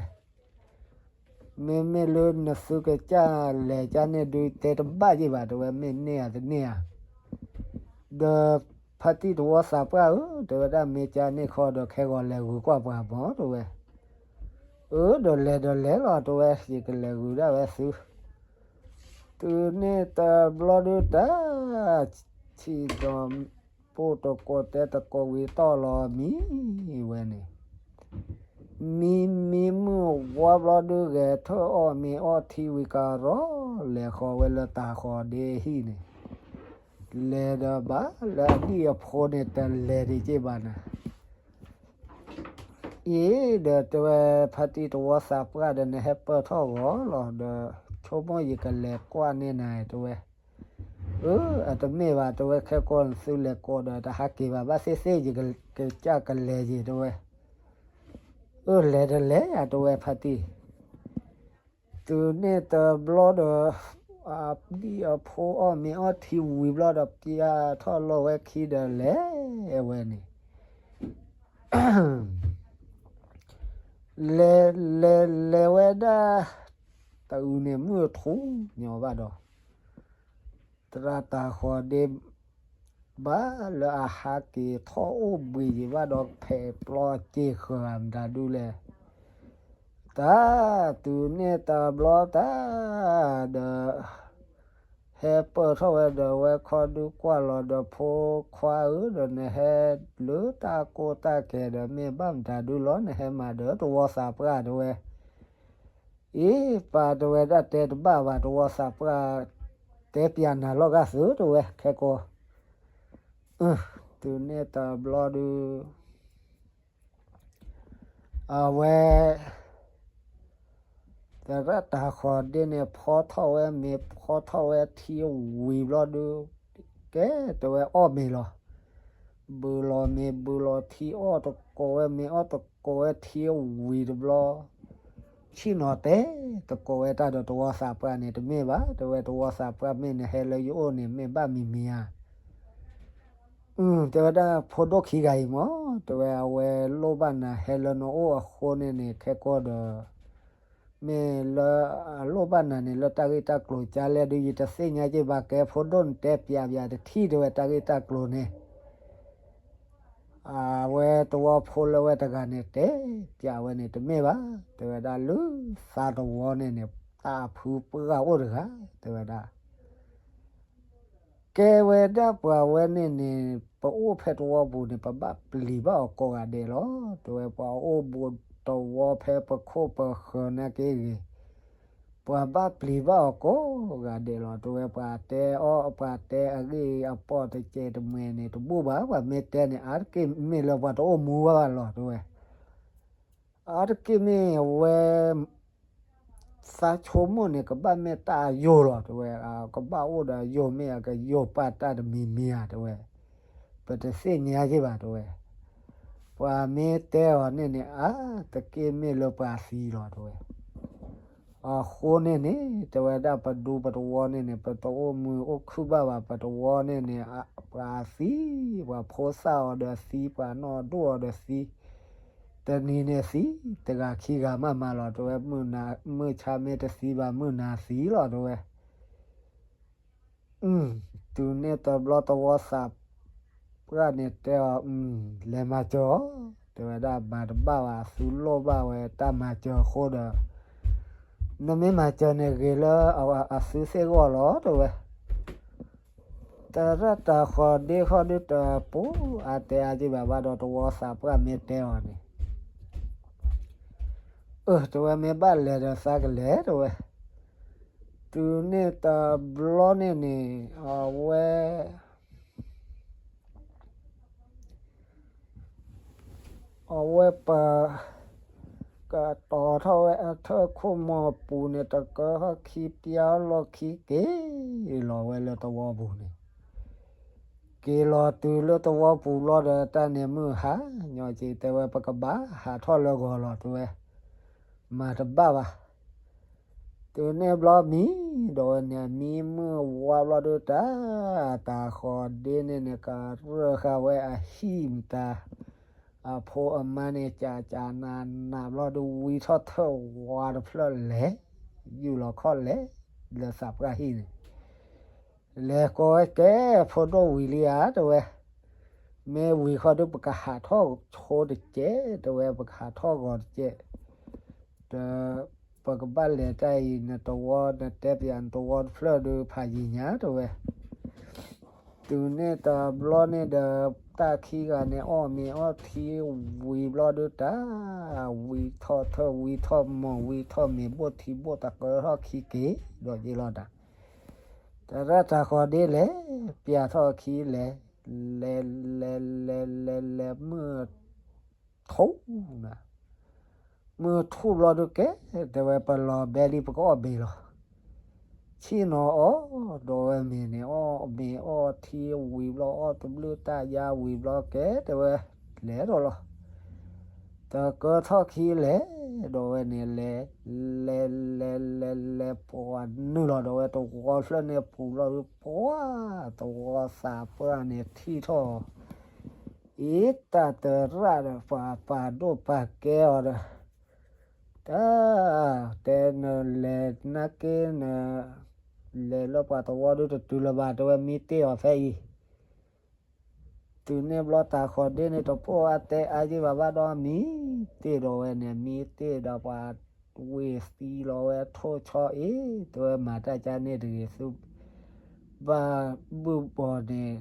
မ့မ့ၢ်လၢနသုကစၢ်လဲၤကန့ၣ်ဒုး တဲတဘၣ်ယံာ်ဘၣ် တဲဝဲ, မ့ၢ်န့ၢ်ဧါတန့ၢ်ဧါ. ဒီးဖါတံၢ်တဝီသးပှၢ်ဧၢ တဲဝဲဒၣ်, မ့ၢ်ကန့ၣ်ခီဒီး ခဲဂီၤလဲၤဂုာ်ကွၢ်ပှၤမး တဲဝဲ. အၢ ဒီးလဲၤဒီးလဲၤလီၤ တဲဝဲ, ယကလဲၤဂုာ်ဒၣ်ဝဲသု. တုၤန့ၣ်တဘျီဒုး တၢ်ဆံးဒီး ပိၢ်တကိးတဲတကိးဝံၤ တီၢ်လီၤမံဝဲန့ၣ်, မံမံမုၢ်ဝါဘျီဒုး ဂဲၤထၢၣ်အီၣ်မ့ၤအီထံဝံၤကရီ လဲၤဃီၤဝဲလၢတၤဃီၤဒ့ဟံၣ်န့ၣ်, လဲၤဒီးဘၣ်လၢအဒံၣ်အဖိန့ၣ် တလဲၤဒံးက့ဘၣ်နၤ. အံၤဒီးတဲဝဲ ဖါတံၢ်တဝီသးပှၢ်ဒီး နဟဲပၢၢ်ထီၣ်ဂီၤလီၤဒီး ဆိကမိၣ်ယကလဲၤကွၢ်န့ၢ်နၤ တဲဝဲ. အၢ အတမ့ၢ်ဘၣ် တဲဝဲ, ခဲကိာ်နသုလဲၤကိးဒီး တဟးက့ၤဘၣ်, ဘၣ်သ့ၣ်သ့ၣ်ယကစၢ်ကလဲၤယ့ၤ တဲဝဲ. အၢ လဲၤဒီးလဲၤယၤ တဲဝဲ ဖါတံၢ်. တုၤန့ၣ်တဘျီဒီး အဒံၣ်အဖိအီၣ်မ့ၤအီထံဝံၤဘျီဒီး ပၠးထီၣ်လီၤဝဲခံဒီးလဲၤဝဲန့ၣ် လဲၤလဲၤလဲၤဝဲဒၣ် တအုးန့ၣ်မုၢ်ထူၣ်ညီဘၣ်ဒီး သရၣ်တၤဃီၤဒ့ ဘၣ်လၢအဟးက့ၤထီၣ်အိၣ်ဘှံးယံၤဘၣ်ဒီး ဖဲးပျီစ့ဃၢၤမတၤဒုလဲၣ်. တၢ် တုၤန့ၣ်တဘျီတၢ် ဒီး ဟဲပၢၢ်ထီၣ်ဝဲဒီးဝဲခီဒုကွၢ်လီၤဒီး ဖိခွါဧၢ ဒီးနဟဲလၢတၢ်ကိၢ်တၢ်ဂီၤဒီး မ့ၢ်ဘၣ်မတၤဒုလီၤ နဟဲမၤဒီးသဝီသးပှၢ်တဲဝဲ. အ့ ပၢ်တဲဝဲဒၣ် တဲတဘၣ်ဘၣ် သဝီသးပှၢ် တဲပျးနၤလီၤဂာ်သုတဲဝဲ ခဲကိာ် တုၤန့ၣ်တဘျီဒု အဝဲ သရၣ်တၤဃီၤဒ့န့ၣ် ဖီထီၣ်ဝဲမ့ၤ ဖီထီၣ်ဝဲထံဝံၤဘျီဒု ကဲ တဲဝဲအီၣ်မ့ၤလီၤ. ဘုးလီၤမ့ၤ ဘုးလီၤထံ အီၣ်တကိးဝဲမ့ၤ အီၣ်တကိးဝဲထံဝံၤတဘျီ ဆ့ၣ်နီၤတဲ တကိးဝဲတၢ်ဒီးသဝီသးပှၢ်န့ၣ် တမ့ၢ်ဘၣ် တဲဝဲ သဝီသးပှၢ်မ့ၢ်နဟဲလၢယအိၣ်န့ၣ် မ့ၢ်ဘၣ်မံၤမံၤဧါ. အု တဲဝဲဒၣ် ဖိဒိၣ်ခံဂၤအံၤမၢ် တဲဝဲ အဝဲလိၣ်ဘၣ်နၤဟဲလၢနအိၣ်အဃိန့ၣ်န့ၣ် ခဲကိာ်ဒီး မ့ၢ်လၢအလိၣ်ဘၣ်နၤန့ၣ် လၢတၢ်ဂ့ၢ်တၢ်ကျိၤကလဲၣ်ဒု ယတသ့ၣ်ညါက့ၤဘၣ် ကဲ ဖိဒိၣ်နတဲပျးပျးတထံၣ် တဲဝဲ တၢ်ဂ့ၢ်တၢ်ကျိၤန့ၣ် အဝဲသဝီဖိလၢဝဲတဂၤန့ၣ် တဲပျးဝဲန့ၣ် တမ့ၢ်ဘၣ် တဲဝဲဒၣ် လၢသးသဝီန့ၣ်န့ၣ် တၢ်အဖုပှၢ်အိၣ်တဂၤ တဲဝဲဒၣ် ကဲဝဲဒၣ်ပှၤဝဲန့ၣ်န့ၣ် ပအိၣ်ဖဲသဝီပူၤန့ၣ် ပဘၣ်ပျံၤဘၣ်အီၤကိးဂၤဒဲးလီၤ တဲဝဲ ပှၤအိၣ်ဘူးသဝီဖဲပခိၣ်ပဃၢၤနာ်က့ဂ့ၤ ပှၤဘၣ်ပျံၤဘၣ်အီၤကိးဂၤဒဲးလီၤ တဲဝဲ ပှၤတဲအီၣ် ပှၤတဲအဂ့ၢ်အပီၢ်တစဲးတမဲာ်န့ၣ် တဘူၣ်ဘၣ် ပှၤမ့ၢ်တဲန့ၣ် အါတက့ၢ်မ့ၢ်လၢပှၤတအိၣ်မူဘၣ်ဘၣ်လီၤ တဲဝဲ အါတက့ၢ်မ့ၢ်အဝဲ သးဆိကမိၣ်န့ၣ် ကဘၣ်မ့ၢ်တၢ်အယိာ်လီၤ တဲဝဲ ကဘၣ်အိၣ်ဒီးအယိာ် မ့ၢ်အကယိာ်ပာ်တၢ်တမံၤမံၤဧါ တဲဝဲ ပတသ့ၣ်ညါက့ၤဘၣ် တဲဝဲ ပှၤမ့ၢ်တဲအီၤန့ၣ်န့ၣ် အါတက့ၢ်မ့ၢ်လၢပှၤသံလီၤ တဲဝဲ အဃိန့ၣ်န့ၣ် တဲဝဲဒၣ် ပဒူပသဝီန့ၣ်န့ၣ် ပတအိၣ်မူအိၣ်ခုၣ်ဘၣ်ဘၣ် ပသဝီန့ၣ်န့ၣ် ပှၤသံ ပှၤဖိသၣ်အီၤဒီးသံ ပှၤနီၢ်ဒိၣ်အီၤဒီးသံ တနံၤန့ၣ်သံ တဂၤခံဂၤမးမးလီၤ တဲဝဲ မုၢ်ဆါမ့ၢ်တသံဘၣ် မုၢ်နၤသံလီၤ တဲဝဲ တုၤန့ၣ်တဘျီသဝီသးပှၢ်န့ၣ်တဲအီၤ လဲၤမၤစၢၤအီၤ တဲဝဲဒၣ် မၤတဘၣ်ဘၣ် အသုလိၣ်ဘၣ်ဝဲတၢ်မၤစၢၤအဃိဒီး နမ့ၢ်မၤစၢၤန့ၣ်ဂ့ၤလၢအသုသ့ၣ်ဂီၢ်လီၤ တဲဝဲ သရၣ်တၤဃီၤဒ့ဃီဒုတပူၤ အါတဲအါက့ၤဘၣ်ဘၣ်ဒီးသဝီသးပှၢ်မ့ၢ်တဲအီၤန့ၣ် အၢ တဲဝဲ မ့ၢ်ဘၣ်လဲၤဒီးသးကလဲၤ တဲဝဲ တုၤန့ၣ်တဘျီန့ၣ်န့ၣ် အဝဲ အဝဲပ ကတီၤထီၣ်ဝဲအထၢၣ်ခိၣ်မီၤပူၤန့ၣ် တကၢထီၣ်ခံပျၢ်လီၢ်ခံက့ၤလီၤဝဲလၢသဝီပူၤန့ၣ် က့ၤလီၤတုၤလၢသဝီပူၤဘျီဒီး တၢ်န့ၣ်မုၢ်ဟါညီက့ၤ တဲဝဲ ပကဘၣ်ဟးထီၣ်လၢဂီၤလီၤ တဲဝဲ မၤတဘၣ်ဘၣ် တုၤန့ၣ်ဘျီမံ ဒီးဝဲန့ၣ် မံမုၢ်ဝါဘျီဒုတၢ် တၤဃီၤဒ့န့ၣ်န့ၣ် ကရၢၢ်ဃာ်ဝဲအဟံၣ်မတၤ အဖိအမါန့ၣ် ကးကးနးနးဘျီဒု ဝံထီၣ်ထၢၣ်ဝါတဖျၢၣ်လဲၤ ယူၢ်လီၤခီၣ်လဲၤ လၢသးပှၢ်ဟံၣ်န့ၣ် လဲၤကိးဝဲကဲ ဖိဒိၣ်ဝံၤလံဧါ တဲဝဲ မ့ၢ်ဝံၤဃီဒု ပကဟးထီၣ်ဆိတကဲး တဲဝဲ ပကဟးထီၣ်ဂီၤတကဲး ဒီး ပကဘၣ်လဲၤတၢ်အံၤ နသဝီ နတဲပျးနသဝီတဖျၢၣ်ဒု ဖးယံၤညါ တဲဝဲ တုၤန့ၣ်တဘျီန့ၣ်ဒီး တၢ်ခံဂၤန့ၣ် အီၣ်မ့ၤအီထံဝံၤဘျီဒုတၢ် ဝံထီၣ်ထၢၣ် ဝံထီၣ်မီၤ ဝံထီၣ်မ့ၤ ဘိၣ်ထံဘိၣ် တကၢထီၣ်ခံက့ၤဒီးက့ၤလီၤတၢ် သရၣ်တၤဃီၤဒ့လဲၤ ပျးထီၣ်အခံလဲၤ လဲၤ လဲၤ လဲၤ လဲၤ လဲၤ မုၢ်ထူၣ်နၤ မုၢ်ထူၣ်ဘျီဒုကဲ တဲဝဲ ပလီၤဘဲလံ ပကအီၣ်မ့ၤလီၤ ဆ့ၣ်နီၤအီၣ် ဒီးဝဲမ့ၤန့ၣ် အီၣ်မ့ၤအီထံဝံၤဘျီ အီၣ်တဘျုးတၢ်ယါဝံၤဘျီကဲ တဲဝဲ လဲၤဒီးလီၤ တကၢထီၣ်ခံလဲၤ ဒီးဝဲန့ၣ်လဲၤ လဲၤ လဲၤ လဲၤ လဲၤ ပှၤနုာ်လီၤဒီးဝဲသဝီဖျၢၣ်န့ၣ်ပူၤဘျီဒု ပှၤ သဝီသးပှၢ်န့ၣ်ထံၣ်ထီၣ် အ့ တၢ်သရၣ်ဒီး ပှၤပာ်ဒိၣ်ပာ်ကဲအီၤဒီး တၢ်, တဲနလဲၤနာ်က့န လဲၤလၢပှၤသဝီဒုတတုၤလၢၤဘၣ် တဲဝဲ မံတ့ၢ်အီၤဖဲအံၤ. တုၤန့ၣ်ဘျီတၤဃီၤဒ့န့ၣ် တပိၢ်အါတဲအါယံာ်ဘၣ်ဘၣ်ဒီး မံတ့ၢ်ဒီးဝဲန့ၣ် မံတ့ၢ်ဒီးပှၤဝ့ၢ်သံလီၤဝဲထိၣ်ဆီအ့ၣ် တဲဝဲ မၤတၢ်ကါန့ၣ်တဂ့ၤ သု ဘၣ်ဘုၣ်ဘီၣ်န့ၣ်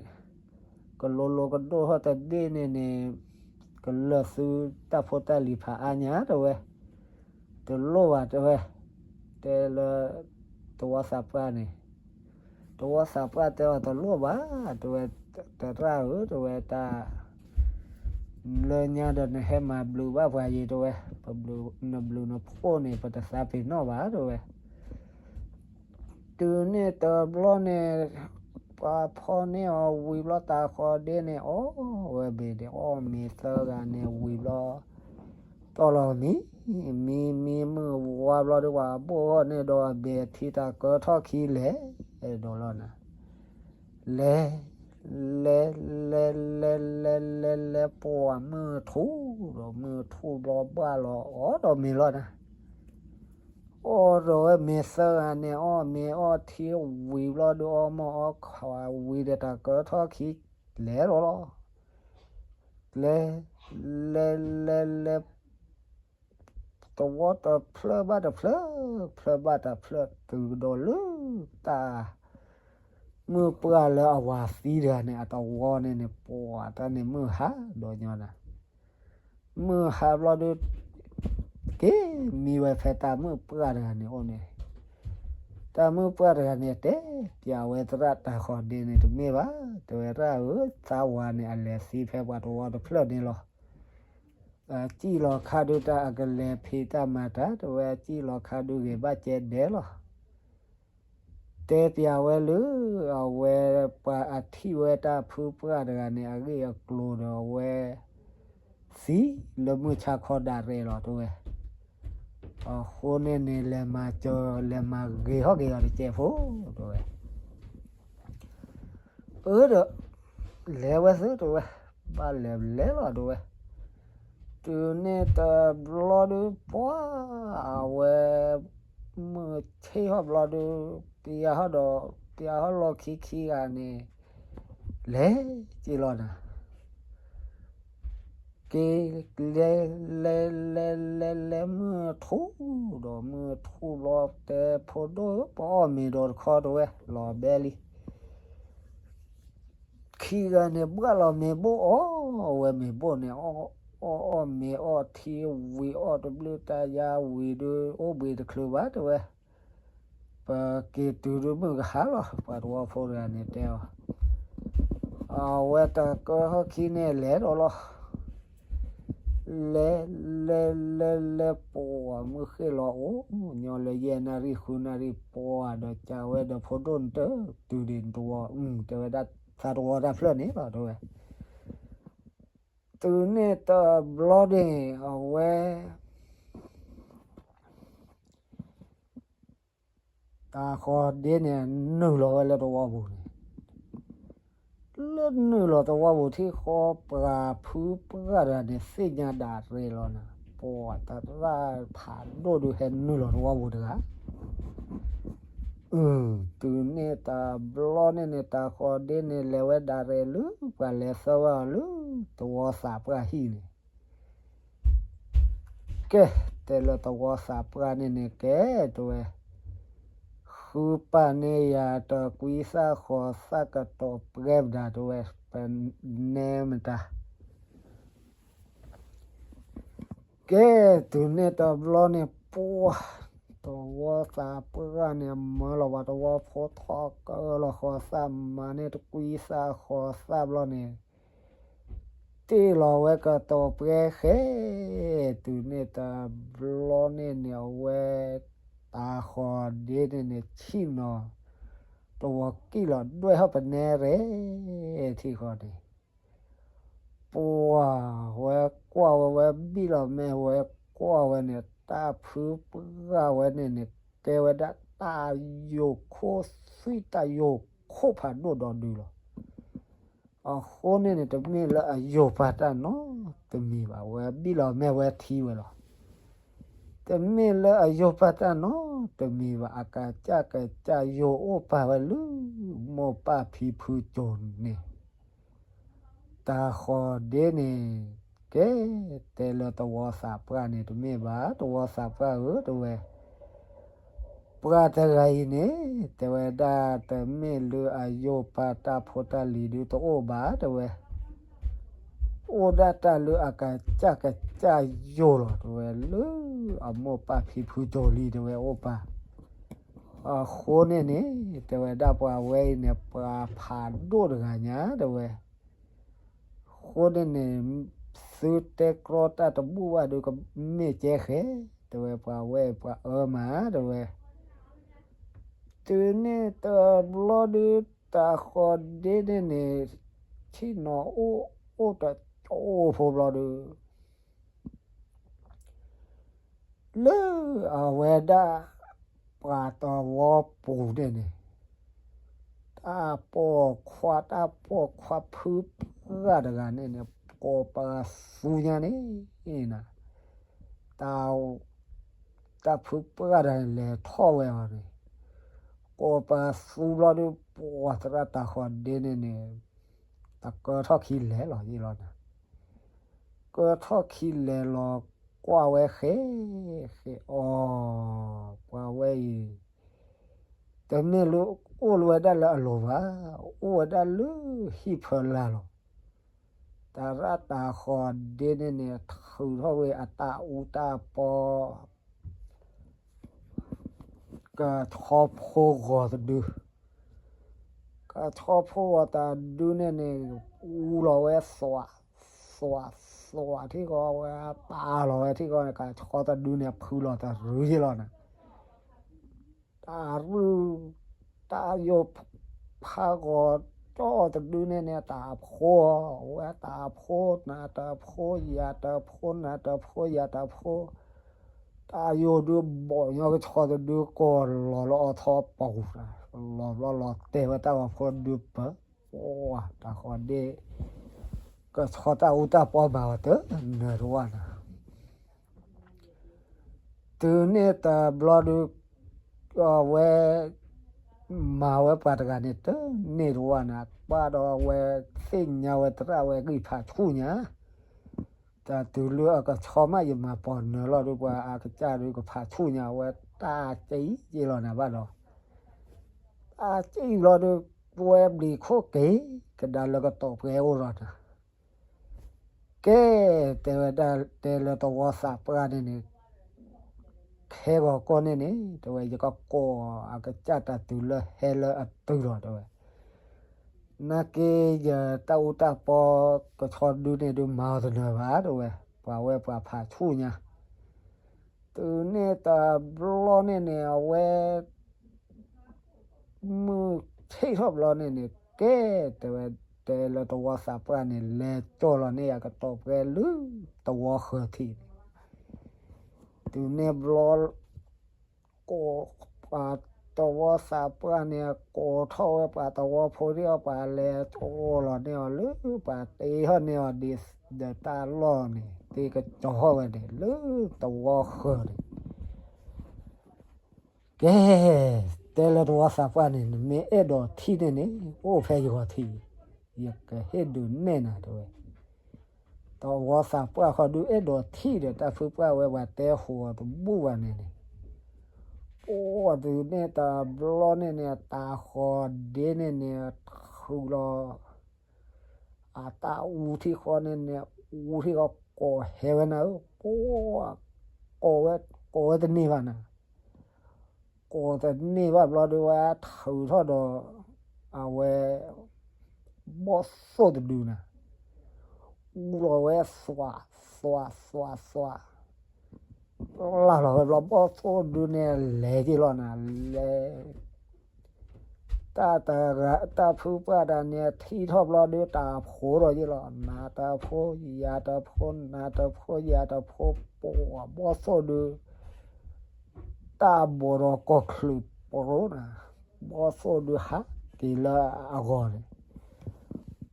ကလိၤလိၤကဒိၣ်ထီၣ်တဒ့ၣ်န့ၣ်န့ၣ် ကလၢာ်သုတၢ်ဖိတၢ်လံၤဖးအါညါ တဲဝဲ. တလိၣ်ဘၣ် တဲဝဲ, တဲလၢ သဝီသးပှၢ်န့ၣ်, သဝီသးပှၢ်တဲအီၤ တလိၣ်ဘၣ် တဲဝဲ, သရၣ်ဧၢ တဲဝဲ, တၢ် လၢညါဒီးနဟဲမၤဘျုးဘၣ်ပှၤယံၤ တဲဝဲ, နဘျုးနဖှိၣ်န့ၣ် ပတသးပ့ၤနီၣ်ဘၣ် တဲဝဲ. တုၤန့ၣ်တဘျီန့ၣ် ပှၤဖီၣ်န့ၢ်အီၤဝံၤဘျီ တၤဃီၤဒ့န့ၣ် အီၣ်ဝဲဘ့ၣ်န့ၣ် အီၣ်မ့ၤသၢဂၤန့ၣ်ဝံၤဘျီ တီၢ်လီၤမံ, မံမံမုၢ်ဝါဘျီဒီး ပှၤဘိၣ်အီၣ်န့ၢ်ဒီးအဘ့ၣ်အထံ တၢ်ကၢထီၣ်ခံလဲၤဒီးလီၤနၤ. လဲၤ လဲၤ လဲၤ လဲၤ လဲၤ လဲၤ ပှၤမုၢ်ထူၣ်ဒီး မုၢ်ထူၣ်ဘျီဘၣ်လီၤ အီၣ်ဒီးမ့ၤလီၤနၤ. အီၣ်ဒီးဝဲမ့ၤသၢဂၤန့ၣ် အီၣ်မ့ၤအီၣ်ထံဝံၤဘျီဒီး အီၣ်မီၢ်အီၣ်ခွါဝံၤဒီး တၢ်ကၢထီၣ်ခံလဲၤလီၤလီၤ. လဲၤ လဲၤ လဲၤ လဲၤ သဝီတဖျၢၣ်ဘၣ်တဖျၢၣ်, ဖျၢၣ်ဘၣ်တဖျၢၣ် တုၤဒီးလၢတၢ် မုၢ်ပှၢ်လၢအဝၤသံတဂၤန့ၣ် အသဝီန့ၣ်န့ၣ် ပှၤတၢ်န့ၣ်မုၢ်ဟါဒီးညီနၤ. မုၢ်ဟါဘျီဒီး က့ၤမံဝဲဖဲတၢ်မုၢ်ပှၢ်တဂၤန့ၣ်အိၣ်န့ၣ်, တၢ်မုၢ်ပှၢ်တဂၤန့ၣ် တဲပျးဝဲသရၣ်တၤဃီၤဒ့န့ၣ် တမ့ၢ်ဘၣ်, တဲဝဲ သရၣ်ဧၢ, သးဝၤန့ၣ် အလဲၤသံဖဲပှၤသဝီတဖျၢၣ်န့ၣ်လီၤ. အစံၣ်လီၤခါဒုးတၢ်အကလဲၤဖံးတၢ်မၤတၢ် တဲဝဲ အစံၣ်လီၤခါဒုးဂ့ၤဘၣ်ကဲဒဲးလီၤ. တဲပျးဝဲလၢ အဝဲပှၤအထံၣ်ဝဲတၢ်ဖုပှၢ်တဂၤန့ၣ် အဂ့ၢ်အကျိၤဒီးအဝဲ သံလၢမုၢ်ဆါခီဒၣ်ရဲၣ်လီၤ တဲဝဲ. အဃိန့ၣ်န့ၣ် လဲၤမၤစၢၤ လဲၤမၤဂ့ၤဟီၣ်က့ၤအီၤတစဲးဖိ တဲဝဲ. အၢဒီး လဲၤဝဲသု တဲဝဲ, ဘၣ်လဲၤလဲၤလီၤ တဲဝဲ. တုၤန့ၣ်တဘျီဒီး ပှၤအဝဲ မုၢ်ဆ့ၣ်ဟီၣ်ဘျီဒီး ပျးဟီၣ်ဒီး ပျးဟီၣ်လီၢ်ခံခံဂၤန့ၣ် လဲၤက့ၤလီၤနၤ. က့ၤ လဲၤ လဲၤ လဲၤ လဲၤ လဲၤ မုၢ်ထူၣ်ဒီး မုၢ်ထူၣ်ဘျီ တဲဖိဒိၣ်ဧၢ ပအီၣ်မ့ၤဒီးတခီ တဲဝဲ လီၤဘဲလံ. ခံဂၤန့ၣ် ဘှၣ်လီၤမ့ၤဘိၣ် အီၣ်ဝဲမ့ၤဘိၣ်န့ၣ် အီၣ် အီၣ်မ့ၤအီၣ်ထံဝံၤ အီၣ်တဘျုးတယါဝံၤဒီး အိၣ်ဘှံးတချုးဘၣ် တဲဝဲ. ပက့ၤတုၤဒုးမုၢ်ကဟါလီၤ ပှၤသဝီဖိတဂၤန့ၣ်တဲအီၤ. အဝဲတၢ်ကၢထီၣ်ခံန့ၣ် လဲၤဒီးလီၤ. လဲၤ လဲၤ လဲၤ လဲၤ ပှၤမုၢ်ဃ့ၢ်လီၤအိၣ် ညီလၢယဲၢ်နၣ်ရံၣ်ဃုနၣ်ရံၣ် ပှၤဒီးကးဝဲဒီးဖိဒိၣ်နတတုၤဒံးနသဝီ တဲဝဲဒၣ် သးသဝီတၢ်ဖျၢၣ်န့ၣ်လီၤ တဲဝဲ. တုၤန့ၣ်တဘျီန့ၣ် အဝဲ တၤဃီၤဒ့န့ၣ် နုာ်လီၤဝဲလၢသဝီပူၤန့ၣ်, လၢနုာ်လီၤသဝီပူၤထံၣ်ဃီ ပှၤဖုပှၢ်တဂၤန့ၣ် သ့ၣ်ညါဒၣ်ရဲၣ်လီၤနၤ, ပှၤသရၣ်ဖးဒိၣ်ဒုးဟဲနုာ်လီၤသဝီပူၤတဂၤ. တုၤန့ၣ်တဘျီန့ၣ်န့ၣ် တၤဃီၤဒ့န့ၣ် လဲၤဝဲဒၣ်ရဲၣ်လၢ ပှၤလဲၤသၢဝဲအီၤလၢ သဝီသးပှၢ်ဟံၣ်န့ၣ် ကဲ, တဲလၢသဝီသးပှၢ်န့ၣ်န့ၣ် ကဲ, တဲဝဲ, ဃုပာ်န့ၢ်ယၤတကွံသၣ်ဃီၤသၣ်ကတီၤပှဲၤမတၤ တဲဝဲ, ပနဲမတၤ. ကဲ, တုၤန့ၣ်တဘျီန့ၣ် ပှၤ, သဝီသးပှၢ်န့ၣ် မၢလီၤပှၤသဝီဖိထီၣ်ကၢလီၤဃီၤသၣ် မၤန့ၢ်တကွံသၣ်ဃီၤသၣ်ဘျီန့ၣ် တ့ၢ်လီၤဝဲကတီၤပှဲၤဃဲ, တုၤန့ၣ်တဘျီန့ၣ်န့ၣ် အဝဲတၤဃီၤဒ့န့ၣ်န့ၣ် ဆံၣ်နီၤ တဝီၤကံၣ်လီၤဒွဲၣ်ဟီၣ်ပနဲရဲၣ်ထံၣ်ဃီန့ၣ်, ပှၤဝဲကွၢ်ဝဲ ဝဲဘံၣ်လီၤမဲာ်ဝဲကွၢ်ဝဲန့ၣ် တၢ်ဖုပှၢ်ဝဲန့ၣ်န့ၣ် ကဲဝဲဒၣ်တၢ်ယိာ်ခိၣ်သွံၣ်တၢ်ယိာ်ခိၣ်ဖးဒိၣ်ဒီးဒုးလီၤ. အဃိန့ၣ်န့ၣ် တမ့ၢ်လၢအယိာ်ပာ်တၢ်နီတမံၤဘၣ်, ဝဲဘံၣ်လီၤမဲာ်ဝဲထံဝဲလီၤ. တမ့ၢ်လၢအယိာ်ပာ်တၢ်နီတမံၤဘၣ်, အကစၢ်ကစၢ်ယိာ်အိၣ်ပာ်ဝဲလၢ မိၢ်ပၢ်ဖံဖုကၠိန့ၣ် တၢ်ဃီၤဒ့န့ၣ် ကဲ တဲလၢသဝီသးပှၢ်န့ၣ် တမ့ၢ်ဘၣ်, သဝီသးပှၢ်ဧၢ တဲဝဲ, ပှၤတဂၤအံၤန့ၣ် တဲဝဲဒၣ် တမ့ၢ်လၢအယိာ်ပာ်တၢ်ဖိတၢ်လံၤဒုတအိၣ်ဘၣ် တဲဝဲ, အိၣ်ဒၣ်တၢ်လၢအကစၢ်ကစၢ်ယိာ်လီၤ တဲဝဲ, လၢအမိၢ်ပၢ်ဖံဖုကၠိလံ တဲဝဲ အိၣ်ပာ် အဃိန့ၣ်န့ၣ် တဲဝဲဒၣ်ပှၤဝဲအံၤန့ၣ် ပှၤဖးဒိၣ်တဂၤညါ တဲဝဲ, အဃိန့ၣ်န့ၣ် သုတဲကြီတၢ်တဘူၣ်ဘၣ်ဒီး ကမ့ၢ်ကဲဃဲ တဲဝဲ, ပှၤဝဲအံၤပှၤအၢမး တဲဝဲ, တုၤန့ၣ်တဘျီဒီး တၢ်ဃီၤဒ့န့ၣ်န့ၣ် ထံၣ်နီၤအိၣ် အိၣ်တကၠိဖိဘျီဒီး လၢအဝဲဒၣ် ပှၤသဝီပူၤန့ၣ်န့ၣ် တၢ်ပိာ်ခွါ တၢ်ပိာ်ခွါဖုပှၢ်တဂၤန့ၣ်န့ၣ် ကိးပသူညါန့ၣ် တၢ် တၢ်ဖုပှၢ်တဂၤန့ၣ် လဲၤထီၣ်ဝဲအီၤန့ၣ် ကိးပသူဘျီဒီး ပှၤသရၣ်တၢ်ဃီၤဒ့န့ၣ်န့ၣ် တကၢထီၣ်ခံလဲၤလီၤယ့ၢ်လီၤန့ၣ် ကၢထီၣ်ခံလဲၤလီၤကွၢ်ဝဲဃဲ ဃဲအီၤ ပှၤဝဲအံၤ တမ့ၢ်လၢအိၣ်လၢဝဲဒၣ်လၢအလိၤဘၣ်, အိၣ်ဝဲဒၣ်လၢဟံၣ်ဖၢလာ်လီၤ. သရၣ်တၢ်ဃီၤဒ့န့ၣ်န့ၣ် ထုးထီၣ်ဝဲအတၢ်အူတၢ်ပီ ကဆီဖိဂီၤတဒု ကဆီဖိဂီၤတဒုန့ၣ်န့ၣ် အူလီၤဝဲသွး သွး သွးထံၣ်ဃီဝဲ ပာ်လီၤဝဲထံၣ်ဃီန့ၣ် ကဆီတဒုန့ၣ် ဖုလီၤတရုယ့ၢ်လီၤန့ၣ် တၢ်ရု တၢ်ယိာ်ဖးဂီၤကၠီၣ်တဒုန့ၣ်န့ၣ် တၢ်ဖိ ဝဲတၢ်ဖိ နၤတၢ်ဖိ ယၤတၢ်ဖိ နၤတၢ်ဖိ ယၤတၢ်ဖိ တၢ်ယိာ်ဒုးဘီၣ်ညီကဆီတဒု ကိးလီၤလၢအီထီပူၤ လီၤဘျီလီၤတဲာ်ဝဲတၢ်ဂီၤဖိဒုးပၢၤ တၢ်ဃီၤဒ့ ကဆီတၢ်အူတၢ်ပီမၤအီၤတနၢၤတဝၢ်န့ၣ် တုၤန့ၣ်တဘျီဒုး အဝဲ မၤဝဲပှၤတဂၤန့ၣ် တန့ၢ်တဝၢ်န့ၣ် ကွၢ်ဒီးအဝဲသ့ၣ်ညါဝဲသရၣ်ဝဲဂံၢ်ဖးဆူၣ်ညါ တၢ်တုၤလၢအကဆီမး ယမၤပိာ်နၢၤလီၤဒီး ပှၤအကစၢ်ဒုးကဖးဆူၣ်ညါ အဝဲတၢ်ကံက့လီၤန့ၣ်ဘၣ်ဒီး တၢ်ကံလီၤဒီး ဝဲဘျံးခိၣ်က့ၤ ကဒါလၢကတီၢ်ပှဲၤအိၣ်လီၤန့ၣ် ကဲ တဲဝဲဒၣ် တဲလၢသဝီသးပှၢ်န့ၣ်န့ၣ် ခဲဂီၤကီၢ်န့ၣ်န့ၣ် တဲဝဲ ယကကိးအကစၢ်တၢ်တုၤလၢဟဲလၢအတုၤလီၤ တဲဝဲ နာ်က့ ယတၢ်အူတၢ်ပီ ကဆီဒုန့ၣ်ဒုးမၤအီၤတနၢၤဘၣ် တဲဝဲ ပှၤဝဲပှၤဖးဆူၣ်ညါ တုၤန့ၣ်တဘျီန့ၣ်န့ၣ် အဝဲ မုၢ်ထ့ၣ်ထီၣ်ဘျီန့ၣ်န့ၣ် ကဲ တဲဝဲ တဲလၢသဝီသးပှၢ်န့ၣ် လဲၤကၠီၣ်လီၤန့ၢ်ယၤကတီၢ်ပှဲၤလၢသဝီဃၢၤထံးန့ၣ် တုၤန့ၣ်ဘျီ ကိးပှၤသဝီသးပှၢ်န့ၣ် ကိးထီၣ်ဝဲပှၤသဝီဖိဒ်အီၤ ပှၤလဲၤကၠီၣ်လီၤန့ၢ်အီၤလၢ ပှၤတ့ထီၣ်န့ၢ်အီၤဒ်ဒီးတၢ်လီၢ်န့ၣ် တ့ကကၠီၣ်ထီၣ်ဝဲန့ၣ် လၢသဝီဃၢၤန့ၣ် ကဲ တဲလၢသဝီသးပှၢ်န့ၣ် နမ့ၢ်အဲၣ်ဒိးထံၣ်န့ၣ်န့ၣ် အိၣ်ဖဲယဂီၤထံး ယကဟ့ၣ်ဒုးနဲၣ်နၤ တဲဝဲ သဝီသးပှၢ်ဃီဒုးအဲၣ်ဒိးထံၣ်ဒီး တၢ်ဖုပှၢ်ဝဲ ပှၤတဲဟိးတဘူၣ်ဘၣ်န့ၣ်န့ၣ် ပှၤတုၤန့ၣ်တဘျီန့ၣ်န့ၣ် တၢ်ဃီၤဒ့န့ၣ်န့ၣ် ထုးလီၤ အတၢ်အူထံၣ်ဃီန့ၣ်န့ၣ် အူထံၣ်ဃီကိးဟဲဝဲနၤဧၢ ပှၤ ကိးဝဲ ကိးဝဲတန့ၢ်ဘၣ်နၤ ကိးတန့ၢ်ဘၣ်ဘျီဒုးဝဲထုးထီၣ်ဒီး အဝဲ ဘီၣ်သိၣ်တဒုနၤ အူလီၤဝဲသွး သွး သွး သွး လၢ်လီၤဝဲဘျီ ဘီၣ်သိၣ်ဒုန့ၣ်လဲၤက့ၤလီၤနၤ လဲၤ တၢ်တဂၤ တၢ်ဖုပှၢ်တဂၤန့ၣ် ထံၣ်ထီၣ်ဘျီဒုးတၢ်ဖိဒီးယ့ၢ်လီၤ နၤတၢ်ဖိ ယၤတၢ်ဖိ နၤတၢ်ဖိ ယၤတၢ်ဖိ ပှၤဘီၣ်သိၣ်ဒုး တၢ်ဘီးဒီးကီၢ်ချၢၣ်ပရိနၤ ဘီၣ်သိၣ်ဒုးဟးက့ၤလၢအဂီၢ်န့ၣ်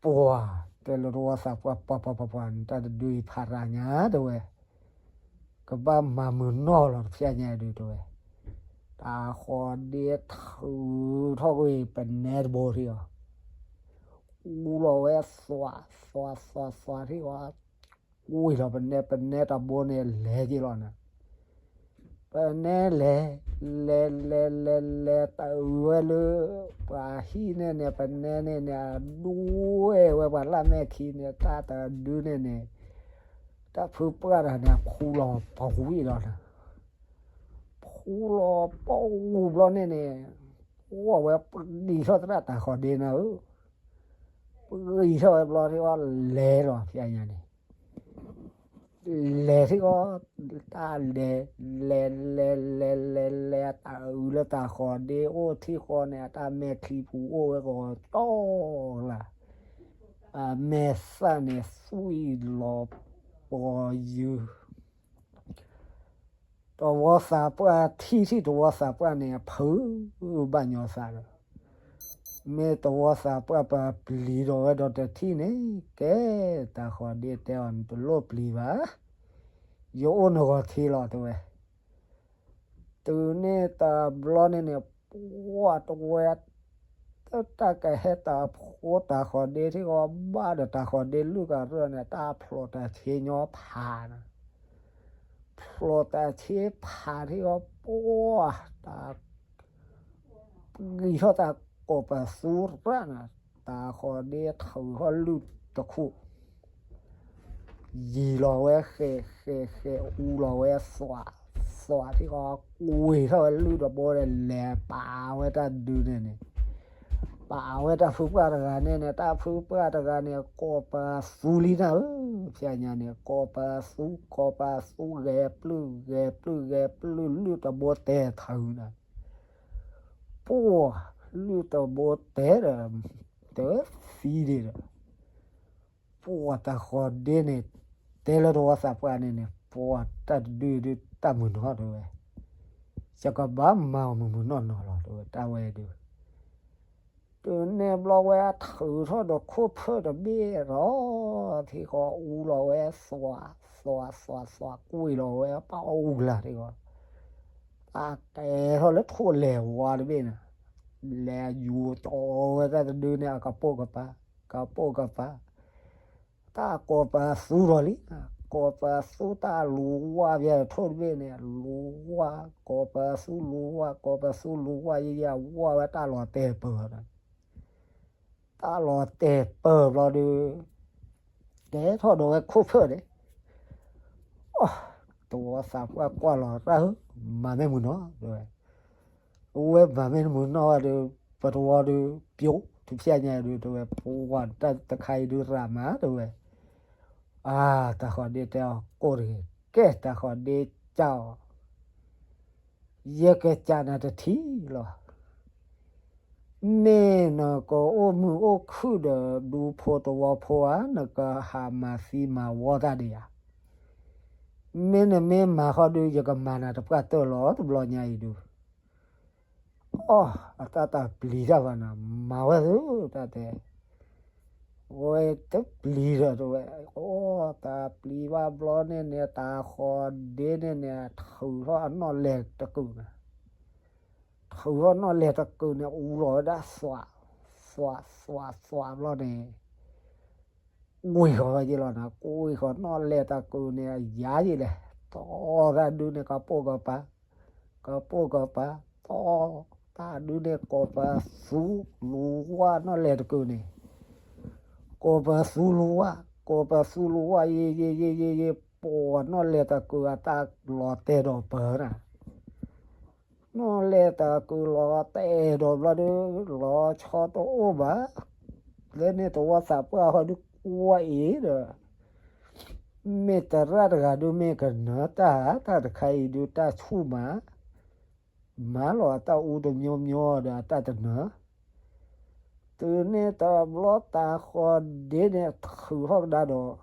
ပှၤ တဲလၢသဝီသးပှၢ် ပှၤ ပှၤ ပှၤ ပှၤ နတၢ်တဒုအံၤဖးရၤညါ တဲဝဲ က ကဘၣ်မၤမုာ်နီၢ်လီၤတဖျဲညါဒုးတဲဝဲ, တၢ်ဃီဒ့ထုးထီၣ်ကွံာ်ပနဲတဘိထံအီၤ, အူလီၤဝဲသွး သွး သွး သွးထံအီၤ, ကွံာ်လီၤပနဲ ပနဲတဘိန့ၣ်လဲၤက့ၤလီၤနၤ ပနဲလဲၤ လဲၤ လဲၤ လဲၤ လဲၤတအုးဝဲလၢ ပှၤဟံၣ်န့ၣ်န့ၣ် ပနဲန့ၣ်န့ၣ် အဒွဲၣ်ဝဲပှၤလၢမဲာ်ခံန့ၣ် တၢ်တဒုန့ၣ်န့ၣ် တၢ်ဖုပှၢ်တဂၤန့ၣ် ဖူလီၤပဂူၤအံၤလီၤနၤ, ဖူလီၤပဂူၤဘျီန့ၣ်န့ၣ် ကွၢ်ဝဲပဂံၢ်ထီၣ်သရၣ်တၢ်ဃီဒ့နၤဧၢ, ပဂံၢ်ထီၣ်ဝဲဘျီထံအီၤလဲၤလီၤဖဲညါန့ၣ် လဲၤထံအီၤ, တၢ်လဲၤ လဲၤ လဲၤ လဲၤ လဲၤ လဲၤ တၢ်အုးလၢတၢ်ဃီဒ့အိၣ်ထံဃီန့ၣ် အတၢ်မဲာ်ချံပူၤအိၣ်ဝဲကီးကၠီလၢ်, အမဲာ်သၣ်န့ၣ်သွံၣ်လီၤပှီၤယုၢ် တဝီသးပှၢ်ထံၣ်ထံၣ်တဝီသးပှၢ်န့ၣ် အဖုးဘၣ်ညီသးဒီး, မ့ၢ်တဝီသးပှၢ်ပပျံၤဒီးဝဲဒီးတထံၣ်န့ၣ် ကဲတၢ်ဃီဒ့တဲအီၤ နတလိၣ်ပျံၤဘၣ်, ယအိၣ်နဂီၤထံလီၤတဲဝဲ တုၤန့ၣ်တဘျီန့ၣ်န့ၣ် ပှၢ်တဝဲ တၢ်ကဟဲတၢ်ဖိတၢ်ဃီဒ့ထံအီၤဘၣ်ဒီးတၢ်ဃီဒ့လုၢ်ကရၢၢ်န့ၣ် တၢ်ဖျိးတၢ်ဆ့ညီဖးနၤ, ဖျိးတၢ်ဆ့ဖးထံအီၤ ပှၢ်တၢ် ပဂံၢ်ထီၣ်တၢ်ကိးပသူရၣ်နၤ, တၢ်ဃီဒ့ထုးထီၣ်လုၢ်တခိၣ် ယံာ်လီၤဝဲဃဲးဃဲးဃဲး အူလီၤဝဲသွး သွးထံဃီ ကွံာ်ထီၣ်ဝဲလုၢ်တဘိဒီး လဲၤပာ်ဝဲတၢ်ဒုန့ၣ်န့ၣ်, ပာ်ဝဲတၢ်ဖုပှၢ်တဂၤန့ၣ်န့ၣ် တၢ်ဖုပှၢ်တဂၤန့ၣ် ကိးပသူလံနၤဧၢ, ဖဲညါန့ၣ် ကိးပသူ ကိးပသူ ဂဲၤပျုၢ် ဂဲၤပျုၢ် ဂဲၤပျုၢ် လုၢ်တဘိတဲထၢနၤ ပှၢ် လုၢ်တဘိတဲဒီး တသံဒံးဒီး ပှၢ်တၢ်ဃီဒ့န့ၣ် တဲလၢတဝီသးပှၢ်န့ၣ်န့ၣ် ပှၢ်တၢ်တဒုဒုတၢ်မုာ်နီၢ်တဲဝဲ, ယကဘၣ်မၤမုာ်မုာ်နီၢ်နီၢ်လီၤတဲဝဲ တၢ်ဝဲဒုး တုၤန့ၣ်ဘျီဝဲထုးထီၣ်ဒီးခိၣ်ဖၢၣ်တဘ့ၣ်ဒီး ထံဃီအူလီၤဝဲသွး သွး သွး သွး ကွံာ်လီၤဝဲပှၢ်အူလၢ်ထံဃီ တၢ်ကဲထီၣ်လၢထိၣ်လဲၤဝါတဘ့ၣ်န့ၣ်, လဲၤယူၤတီဝဲတၢ်တဒုန့ၣ် အကပိာ်ကပၤ ကပိာ်ကပၤ, တၢ်ကိးပသူဒီးလံ, ကိးပသူတၢ်လူၤဝါဖဲထိၣ်တဘ့ၣ်န့ၣ် လူၤဝါ ကိးပသူလူၤဝါ ကိးပသူလူၤဝါ ယယဝါဝဲတၢ်လီၤတဲာ်ပၢၢ်ဒီး တၢ်လီၤတဲာ်ပၢၢ်ဘျီဒီး ကဲထီၣ်ဒီးဝဲခိၣ်ဖၢၣ်န့ၣ်, တဝီသးပှၢ်ကွၢ်လီၤတၢ်ဧၢ, မၤမ့ၢ်မုာ်နီၢ်တဲဝဲ, အဝဲမၤမ့ၢ်တမုာ်နီၢ်ဝဲဒီး ပတဝီဒီး ပျိတဖျဲညါဒုးတဲဝဲ ပှၢ်တၢ်တခါအံၤဒုးရၤမးတဲဝဲ, အါ တၢ်ဃီဒ့တဲအီၤကိးတဂ့ၤ, ကဲတၢ်ဃီဒ့ကးအီၤ ယကစၢ်နၤတထံၣ်လီၤ. မ့ၢ်နကအိၣ်မုာ်အိၣ်ခုၣ်ဒီး ဒူဖိတဝီဖိဧါ, နကဟးမၤသံမၤဝီတၢ်ဒံးဧါ. မ့ၢ်နမ့ၢ်မၤဃီဒုး ယကမၤနၤတပှၢ်တၢၢ်လီၤ တဘျီညါအံၤဒုး အီၣ် အတၢ်တၢ်ပျံၤတၢ်ဘၣ်နၤ မၤဝဲသုတၢ်တဲ ဝဲတပျံၤဒီးတဝဲ အီၣ် တၢ်ပျံၤဘၣ်ဘျီန့ၣ်န့ၣ် တၢ်ဃီဒ့န့ၣ်န့ၣ် ထုးထီၣ်အနီၣ်လဲၤတကုာ်န့ၣ် ထုးထီၣ်နီၣ်လဲၤတကုာ်န့ၣ် အူလီၤဝဲဒၣ်သွး သွး သွး သွးဘျီန့ၣ် ကွံာ်ဃီၤဝဲက့ၤလီၤနၤ ကွံာ်ဃီၤနီၣ်လဲၤတၢ်ကုာ်န့ၣ် အယါယံၤလဲၣ် တီတၢ်ဒုးန့ၣ် ကပိာ်ကပၤ ကပိာ်ကပၤ တီတၢ်ဒုးန့ၣ် ကိးပသူလူၤဝါနီၣ်လဲၤတကုာ်န့ၣ် ကိးပသူလူၤဝါ ကိးပသူလူၤဝါ ယံၤ ယံၤ ယံၤ ယံၤ ယံၤ ပှၢ်နီၣ်လဲၤတၢ်ကုာ်အတၢ်လီၤတဲာ်ဒီးပၢၢ်နၤ နီၣ်လဲၤတၢ်ကုာ်လီၤတဲာ်ဒီးဘျီဒုး လီၤဆီတအိၣ်ဘၣ် လၢန့ၣ်တဝီသးပှၢ်ဟီဒုးကွၢ်အံၤဒီး မ့ၢ်သရၣ်တဂၤဒုးမ့ၢ်ကနၢတၢ်ဧါ တၢ်တခါအံၤဒုးတၢ်ဆူၣ်မး မၤလီၤအတၢ်အူတမျိုးမျိုးဒီးအတၢ်တနၢ တုၤန့ၣ်တဘျီတၢ်ဃီဒ့န့ၣ်ထုးထီၣ်ကဒါဒီး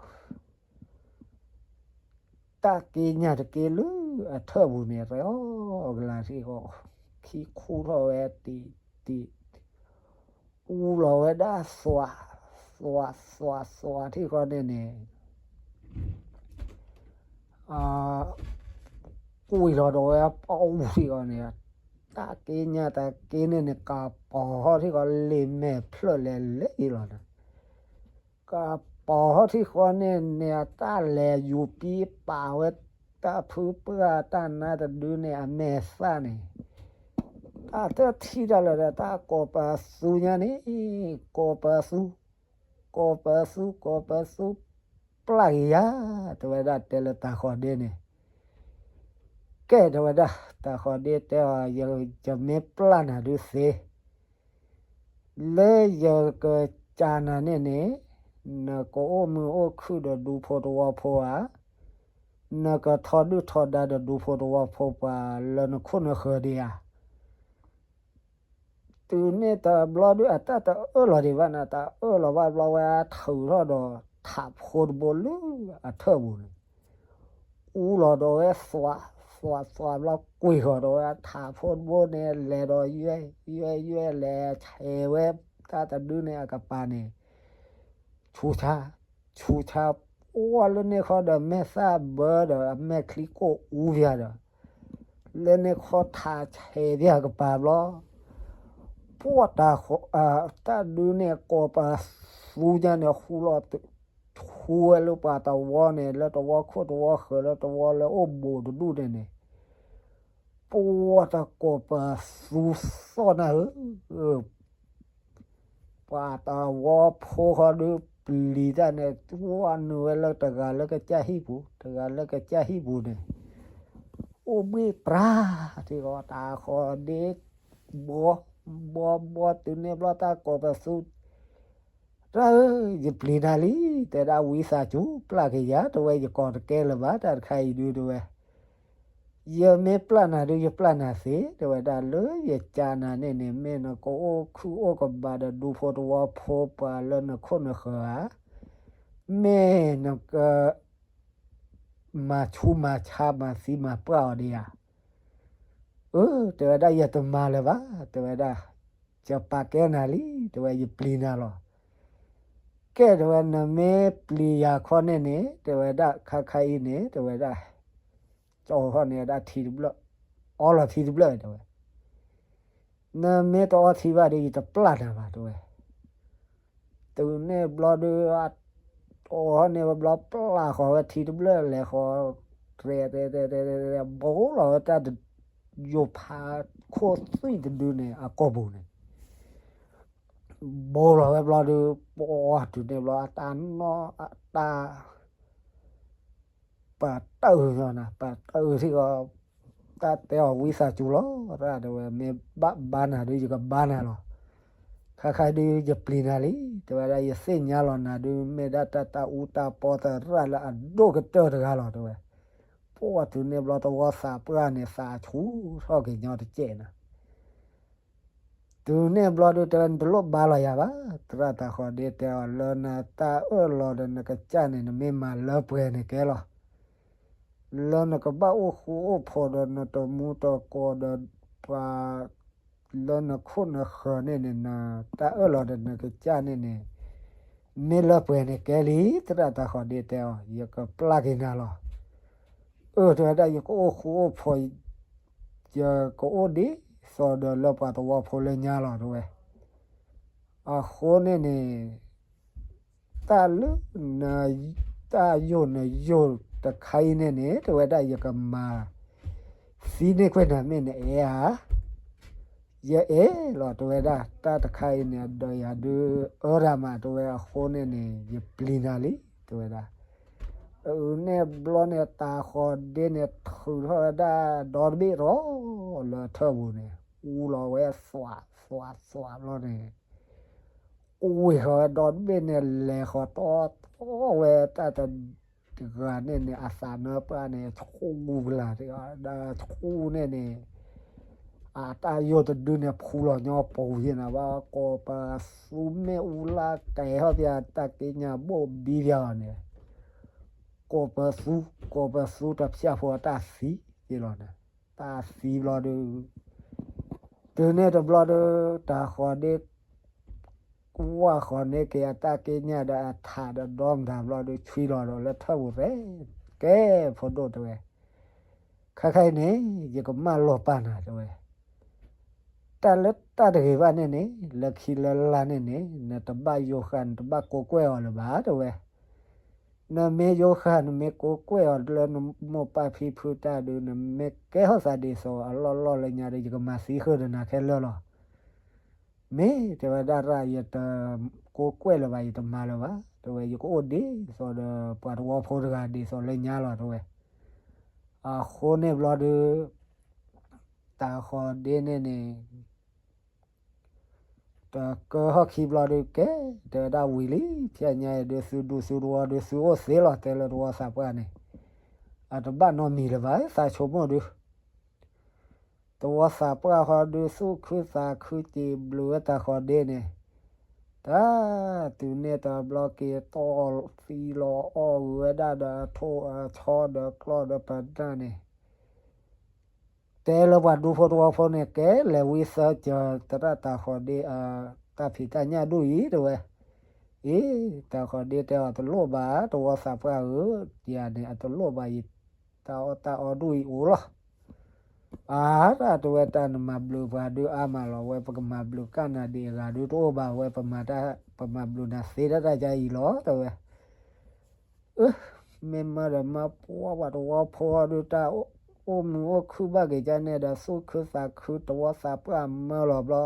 တၢ်က့ညၣ်တက့လၢအထၢၣ်ပူၤန့ၣ် ရဲၣ်အီၣ်ကလၤထံဃီ ခံခူထီၣ်ဝဲတံၢ်တံၢ် အူလီၤဝဲဒၣ်သွး သွး သွး သွးထံဃီန့ၣ်န့ၣ် အ ကွံာ်လီၤဒီးဝဲပအူထံဃီန့ၣ်, တၢ်က့ညါတၢ်က့န့ၣ်န့ၣ် ကပီၤထံဃီလံာ်မဲာ်ဖျၢၣ်လဲၤလဲၤအံၤလီၤန့ၣ်, ကပီၤထံဃီန့ၣ်န့ၣ် အတၢ်လဲၤယူၤပံပာ်ဝဲတၢ်ဖုပှၢ်တၢ်နါတဒုန့ၣ် အမဲာ်သၣ်န့ၣ်, တၢ်တထံၣ်တၢ်လၢာ်ဒီး တၢ်ကိးပသူညါန့ၣ်, ကိးပသူ, ကိးပသူ, ကိးပသူ, ပျၢ်က့ၤယၤ, တဲဝဲဒၣ်တဲလၢတၤဃီၤဒ့န့ၣ်, ကဲ တဲဝဲဒၣ်, တၤဃီၤဒ့တဲအီၤ, ယမ့ၢ်ပျၢ်နၤဒုးသ့ လၢယကစၢ်နၤန့ၣ်န့ၣ်, နကအိၣ်မုာ်အိၣ်ခုၣ်ဒီးဒူဖိတဝီဖိဧါ, နကထီဒုၣ်ထီဒါဒီးဒူဖိတဝီဖိပှၤလၢနခိၣ်နဃၢၤဒံးဧါ. တုၤန့ၣ်တဘျီဒုး အတၢ်တအၢၣ်လီၤဒံးဘၣ်န့ၣ်, တၢ်အၢၣ်လီၤဘၣ်ဘျီဝဲ ထုးထီၣ်ဒီးထးဖိတဘိလၢအထၢၣ်ပူၤန့ၣ်, အူလီၤဒီးဝဲသွး, သွးသွးဘျီကွံာ်ဃီၤဒီးဝဲထးဖိတဘိန့ၣ် လဲၤဒီးယွဲၢ်ယွဲၢ်ယွဲၢ် လဲၤဆဲးဝဲတၢ်တဒုန့ၣ်အကပၤန့ၣ်, ဆူးဆါ, ဆူးဆါ, ပှၢ်လၢန့ၣ်ခီဒီး မဲာ်သၣ်ဘၢဒီးအမဲာ်ချံကိၣ်အူပၠးဒီး လၢန့ၣ်ခီထးဆဲးပၠးကပၤဘျီ, ပှၢ်တၢ်ဃီ, တၢ်ဒုးန့ၣ် ကိးပသူညါန့ၣ် ဃူလီၤ, ဆူဝဲလၢပှၤတဝီန့ၣ် လၢတဝီခိၣ်တဝီဃၢၤလၢတဝီလၢအိၣ်ဘူးတဒူၣ်န့ၣ်န့ၣ်, ပှၢ်တၢ်ကိးပသူသီၣ်နၢ်ဧၢ ပှၤတဝီဖိဃီဒုးပျံၤတၢ်န့ၣ် ဝဲနုာ်ဝဲလၢတဂၤလၢကစၢ်ဟံၣ်ပူၤ, တဂၤလၢကစၢ်ဟံၣ်ပူၤန့ၣ်, အိၣ်ဘှံးပြါ, ထံဃီတၤဃီၤဒ့, ဘီ, ဘီဘီတုၤန့ၣ်ဘျီတၢ်ကိးပသူ, တၢ်ဧၢ, ယပျံၤနၤလံ, တဲဒၣ်ဝံသးစူၤ ပျၢ်က့ၤယၤ, တဲဝဲယကိးတကဲလၢၤဘၣ် တၢ်တခါအံၤဒုး တဲဝဲ ယမ့ၢ်ပျၢ်နၤဒုး ယပျၢ်နၤသ့, တဲဝဲဒၣ်လၢယကၢ်နၤန့ၣ်န့ၣ် မ့ၢ်နကအိၣ်ခုၣ်အိၣ်ကဘၣ်ဒီးဒူဖိတဝီဖိပှၤလၢနခိၣ်နဃၢၤဧါ, မ့ၢ်နက မၤဆူးမၤဆါမၤသံမၤပှၢ်အီၤဒံးဧါ. အၢ တဲဝဲဒၣ် ယတမၤလၢၤဘၣ်, တဲဝဲဒၣ် ယပာ်ကဲနၤလံ, တဲဝဲ ယပျံၤနၤလီၤ. ကဲ တဲဝဲ နမ့ၢ်ပျံၤယၤခီန့ၣ်န့ၣ် တဲဝဲဒၣ် ခါခါအံၤန့ၣ် တဲဝဲဒၣ် ကၠီဃီန့ၣ်ဒၣ်ထံတဘျၢၣ်, အီလီၤထံတဘျၢၣ် တဲဝဲ နမ့ၢ်တအီထံဘၣ်ဒီး ယတပျၢ်နၤဘၣ် တဲဝဲ. တုၤန့ၣ်ဘျီဒုး အီန့ၣ်ဝဲဘျီ ပျၢ်ဃီၤဝဲထံတဘျၢၣ် လဲၤဃီၤ ရဲၣ်ရဲၣ်ရဲၣ်ရဲၣ် ဘိလီၤဝဲတၢ် ယိၤဖးခိၣ်သွံၣ်တဒုန့ၣ် အကိာ်ပူၤန့ၣ် ဘိလီၤဝဲဘျီဒုး ပှၤတုၤန့ၣ်ဘျီ အတၢ်နီၢ်အတၢ် ပာ်တၢၢ်နီၤ ပာ်တၢၢ်ထံၣ်ဃီ တၢ်တဲအီၤဝံသးစူၤလီၤ တဲဝဲ မ့ၢ်ဘၣ်ဘါနၤဒုး ယကဘါနၤလီၤ. ခါခါဒုး ယပျံၤနၤလံ တဲဝဲဒၣ် ယသ့ၣ်ညါလီၤနၤဒုး မ့ၢ်ဒၣ်တၢ်တၢ်အူတၢ်ပီသရၣ်လၢအဒိၣ်ကတၢၢ်တဂၤလီၤ တဲဝဲ. ပှၤတုၤန့ၣ်ဘျီတဝီသးပှၢ်န့ၣ် သးဆူၣ်ထီၣ်က့ၤညီတစဲးနီၤ တုၤန့ၣ်ဘျီဒုးတဲဝဲ နတလိၣ်ဘါလီၤယၤဘၣ်, သရၣ်တၤဃီၤဒ့တဲအီၤ လၢနတၢ်အၢၣ်လီၤဒီးနကစၢ်န့ၣ် နမ့ၢ်မၤလၢပှဲၤန့ၣ်ကဲလီၤ. လၢနကဘၣ်အိၣ်ဃူအိၣ်ဖိးဒီးနတမူတကိးဒီးပှၤ လၢနခိၣ်နဃၢၤန့ၣ်န့ၣ် နတၢ်အၢၣ်လီၤဒီးနကစၢ်န့ၣ်န့ၣ် မ့ၢ်လၢပှဲၤန့ၣ်ကဲလံ, သရၣ်တၤဃီၤဒ့တဲအီၤ ယကပျၢ်က့ၤနၤလီၤ. အၢ တဲဝဲဒၣ် ယကအိၣ်ဃူအိၣ်ဖိး ယကအိၣ်ဒ်သိးဒီးလၢပှၤသဝီဖိလၢညါလီၤ တဲဝဲ. အဃိန့ၣ်န့ၣ် တၢ်လၢ တၢ်ယိာ်နယိာ်တခါအံၤန့ၣ်န့ၣ် တဲဝဲဒၣ် ယကမၤသံန့ၢ်ကွံာ်နၤ မ့ၢ်နအဲၣ်ဧါ. ယအဲၣ်လီၤ တဲဝဲဒၣ် တၢ်တခါအံၤန့ၣ် ဒီးယၤဒုးအၢတၢ်မး တဲဝဲ အဃိန့ၣ်န့ၣ် ယပျံၤနၤလံ တဲဝဲဒၣ်. အန့ၣ်ဘျီန့ၣ် တၤဃီၤဒ့န့ၣ် ထုးထီၣ်ဝဲဒၣ်ဒီတဘ့ၣ်ဒီး လၢထၢၣ်ပူၤန့ၣ် အူလီၤဝဲသွး သွးသွးဘျီန့ၣ် ကွံာ်ဃီၤဝဲဒီတဘ့ၣ်န့ၣ် လဲၤဃီၤတီတီဝဲတၢ်တဂၤန့ၣ်န့ၣ် အသးနၢပၢၢ်န့ၣ် ဆူၣ်ကလာ် ဒီးဆူၣ်န့ၣ်န့ၣ် အတၢ်ယိာ်တဒုန့ၣ် ဖူလီၤညီပူၤယဲၢ်နၤဘၣ် ကိးပသူမ့ၣ်အူလၢကဲၤထီၣ်ပၠး တၢ်က့ညါဘိၣ်ဘံပၠးအီၤန့ၣ် ကိးပသူ ကိးပသူတဖၠၣ်ဖိအတၢ်သံယဲၢ်လီၤန့ၣ် တၢ်သံဘျီဒုး တုၤန့ၣ်တဘျီဒုး တၤဃီၤဒ့ ဝၢ်ဃီၤန့ၢ်က့ၤအတၢ်က့ညါဒီးအထးဒီးဒီမတၤဘျီဒုး ဆွံလီၤဒီးလၢထၢၣ်ပူၤရဲၣ် ကဲ ဖိဒိၣ်တဲဝဲ ခဲခါအံၤန့ၣ် ယကမၢလီၤပာ်နၤ တဲဝဲ. တၢ်လၢတၢ်တဂ့ၤဘၣ်န့ၣ်န့ၣ် လၢခံလၢလာ်န့ၣ်န့ၣ် နတဘၣ်ယိဃာ် နတဘၣ်ကိးကွဲၢ်အီၤလၢၤဘၣ် တဲဝဲ. နမ့ၢ်ယိဃာ် နမ့ၢ်ကိးကွဲၢ်အီၤလၢနမိၢ်ပၢ်ဖံဖုတၢ်ဒုး နမ့ၢ်ကဲထီၣ်သးဒ်သိးအလီၢ်လီၢ်လၢညါဒီး ယကမၤသံဃုာ်ဒီးနၤခဲလၢာ်လီၤ. မ့ၢ်တဲဝဲဒၣ်ရၣ် ယတကိးကွဲၢ်လၢၤဘၣ် ယတမၤလၢၤဘၣ် တဲဝဲ, ယကအိၣ်ဒ်သိးဒီးပှၤသဝီဖိတဂၤဒ်သိးလၢညါလီၤ တဲဝဲ. အဃိန့ၣ်ဘျီဒုး တၢ်ဃီၤဒ့န့ၣ်န့ၣ် တကၢဟီၣ်ခံဘျီဒုးကဲ, တဲဝဲဒၣ်ဝံၤလံ ဖဲညါအံၤဒုး သုဒူသုသဝီဒုး သုအိၣ်သ့လီၤ တဲလၢသဝီသးပှၢ်န့ၣ် အတဘၣ်နီတမံၤလၢၤဘၣ် သးဆိကမိၣ်ဒုး သဝီသးပှၢ်ဃီဒုးသူၣ်ခုသးခုစံးဘျုးဝဲတၢ်ဃီၤဒ့န့ၣ်, တၢ်တုၤန့ၣ်တဘျီက့ၤတီၢ်သံလီၤအီၣ်ဂုၤဝဲဒၣ်ဒီးအထိၣ်အဆီဒီးကျီၢ်ဒီးပနၢ်န့ၣ်, တဲလၢပှၤဒူဖိသဝီဖိန့ၣ် ကဲလဲၤဝံသၢကၢၤသရၣ်တၢ်ဃီၤဒ့ တၢ်ဖံးတၢ်ညၣ်ဒိၣ်အံၤ တဲဝဲ. အ့ တၢ်ဃီၤဒ့တဲအီၤ တလိၣ်ဘၣ် သဝီသးပှၢ်ဧၢ, ယၤန့ၣ် အတလိၣ်ဘၣ်ယတၢ်အီၣ်တၢ်အီဒိၣ်အံၤအိၣ်လီၤ. အါ တၢ်တဲဝဲ တၢ်နမၤဘျုးပှၤဒုးအါမးလီၤ, ဝဲပကမၤဘျုးကၢ်နၤဒံးအဂၤဒုးတအိၣ်ဘၣ်, ဝဲပမၤတၢ် ပမၤဘျုးနၤသ့တၢ်တၢ်ကါအံၤလီၤ တဲဝဲ. အၢ မ့ၢ်မၢဒီးမၢပှၤပှၤသဝီဖိဒုး တၢ်အိၣ်မုာ်အိၣ်ခုၣ်ဘၣ်က့ၤကါန့ၣ်ဒီး သူၣ်ခုသးခုသဝီသးပှၢ်မၢလီၤဘျီ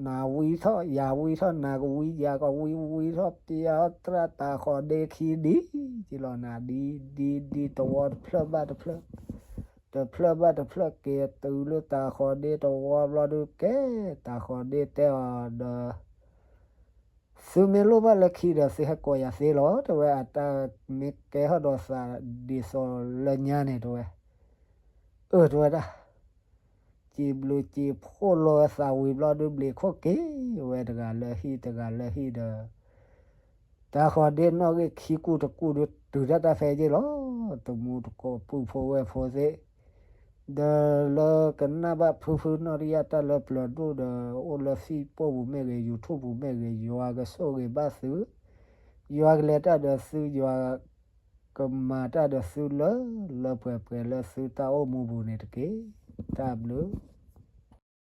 နၤဝံထီၣ် ယၤဝံထီၣ် နၤကဝံ ယၤကဝံ ဝံထီၣ်ပျဲသရၣ်တၢ်ဃီၤဒ့ခံဒ်က့ၤလီၤနၤ ဒ်ဒ်ဒ်သဝီတဖျၢၣ်ဘၣ်တဖျၢၣ်, တဖျၢၣ်ဘၣ်တဖျၢၣ်က့ၤတုၤလၢတၢ်ဃီၤဒ့သဝီဘျီဒုးကဲ, တၢ်ဃီၤဒ့တဲအီၤဒီး သုမ့ၢ်လိၣ်ဘၣ်လၢခံဒီး သုဟဲကိးယၤသ့လီၤ တဲဝဲ, အတၢ်မ့ၢ်ကဲထီၣ်ဒီးသးဒ်သိးလၢညါန့ၣ် တဲဝဲ. အၢ တဲဝဲဒၣ် စံးဘျုးစံးဖှိၣ်လီၤဝဲသးဝံၤဘျီဒုး ဘျံးခိၣ်က့ၤဝဲတဂၤလၢဟံၣ်တဂၤလၢဟံၣ်ဒီး တၢ်ဃီၤဒ့နီၣ်ဂံၢ်ခံကူၣ်တကူၣ်ဒုး တုၤတၢ်တၢ်ဖဲက့ၤလီၤ, တမူတကိးပုၢ်ဖိဝဲၢ်ဖိသ့ၣ် ဒီးလၢကနၣ်ဘၣ်ဖုဖုနီၣ်တယၢ်တၢ်လၢပျၢၤဒိၣ်ဒီး အိၣ်လၢ Facebook ပူၤမ့ၢ်ဂ့ၤ YouTube ပူၤမ့ၢ်ဂ့ၤ ယွၤကဆိၣ်ဂ့ၤဘၣ်သု, ယွၤကလဲၤတၢ်ဒီးသု ယွၤကမၤတၢ်ဒီးသုလၢ လၢပှဲၤပှဲၤလၢသုတၢ်အိၣ်မူပူၤန့ၣ်တက့ၢ်. တၢ်ဘျုး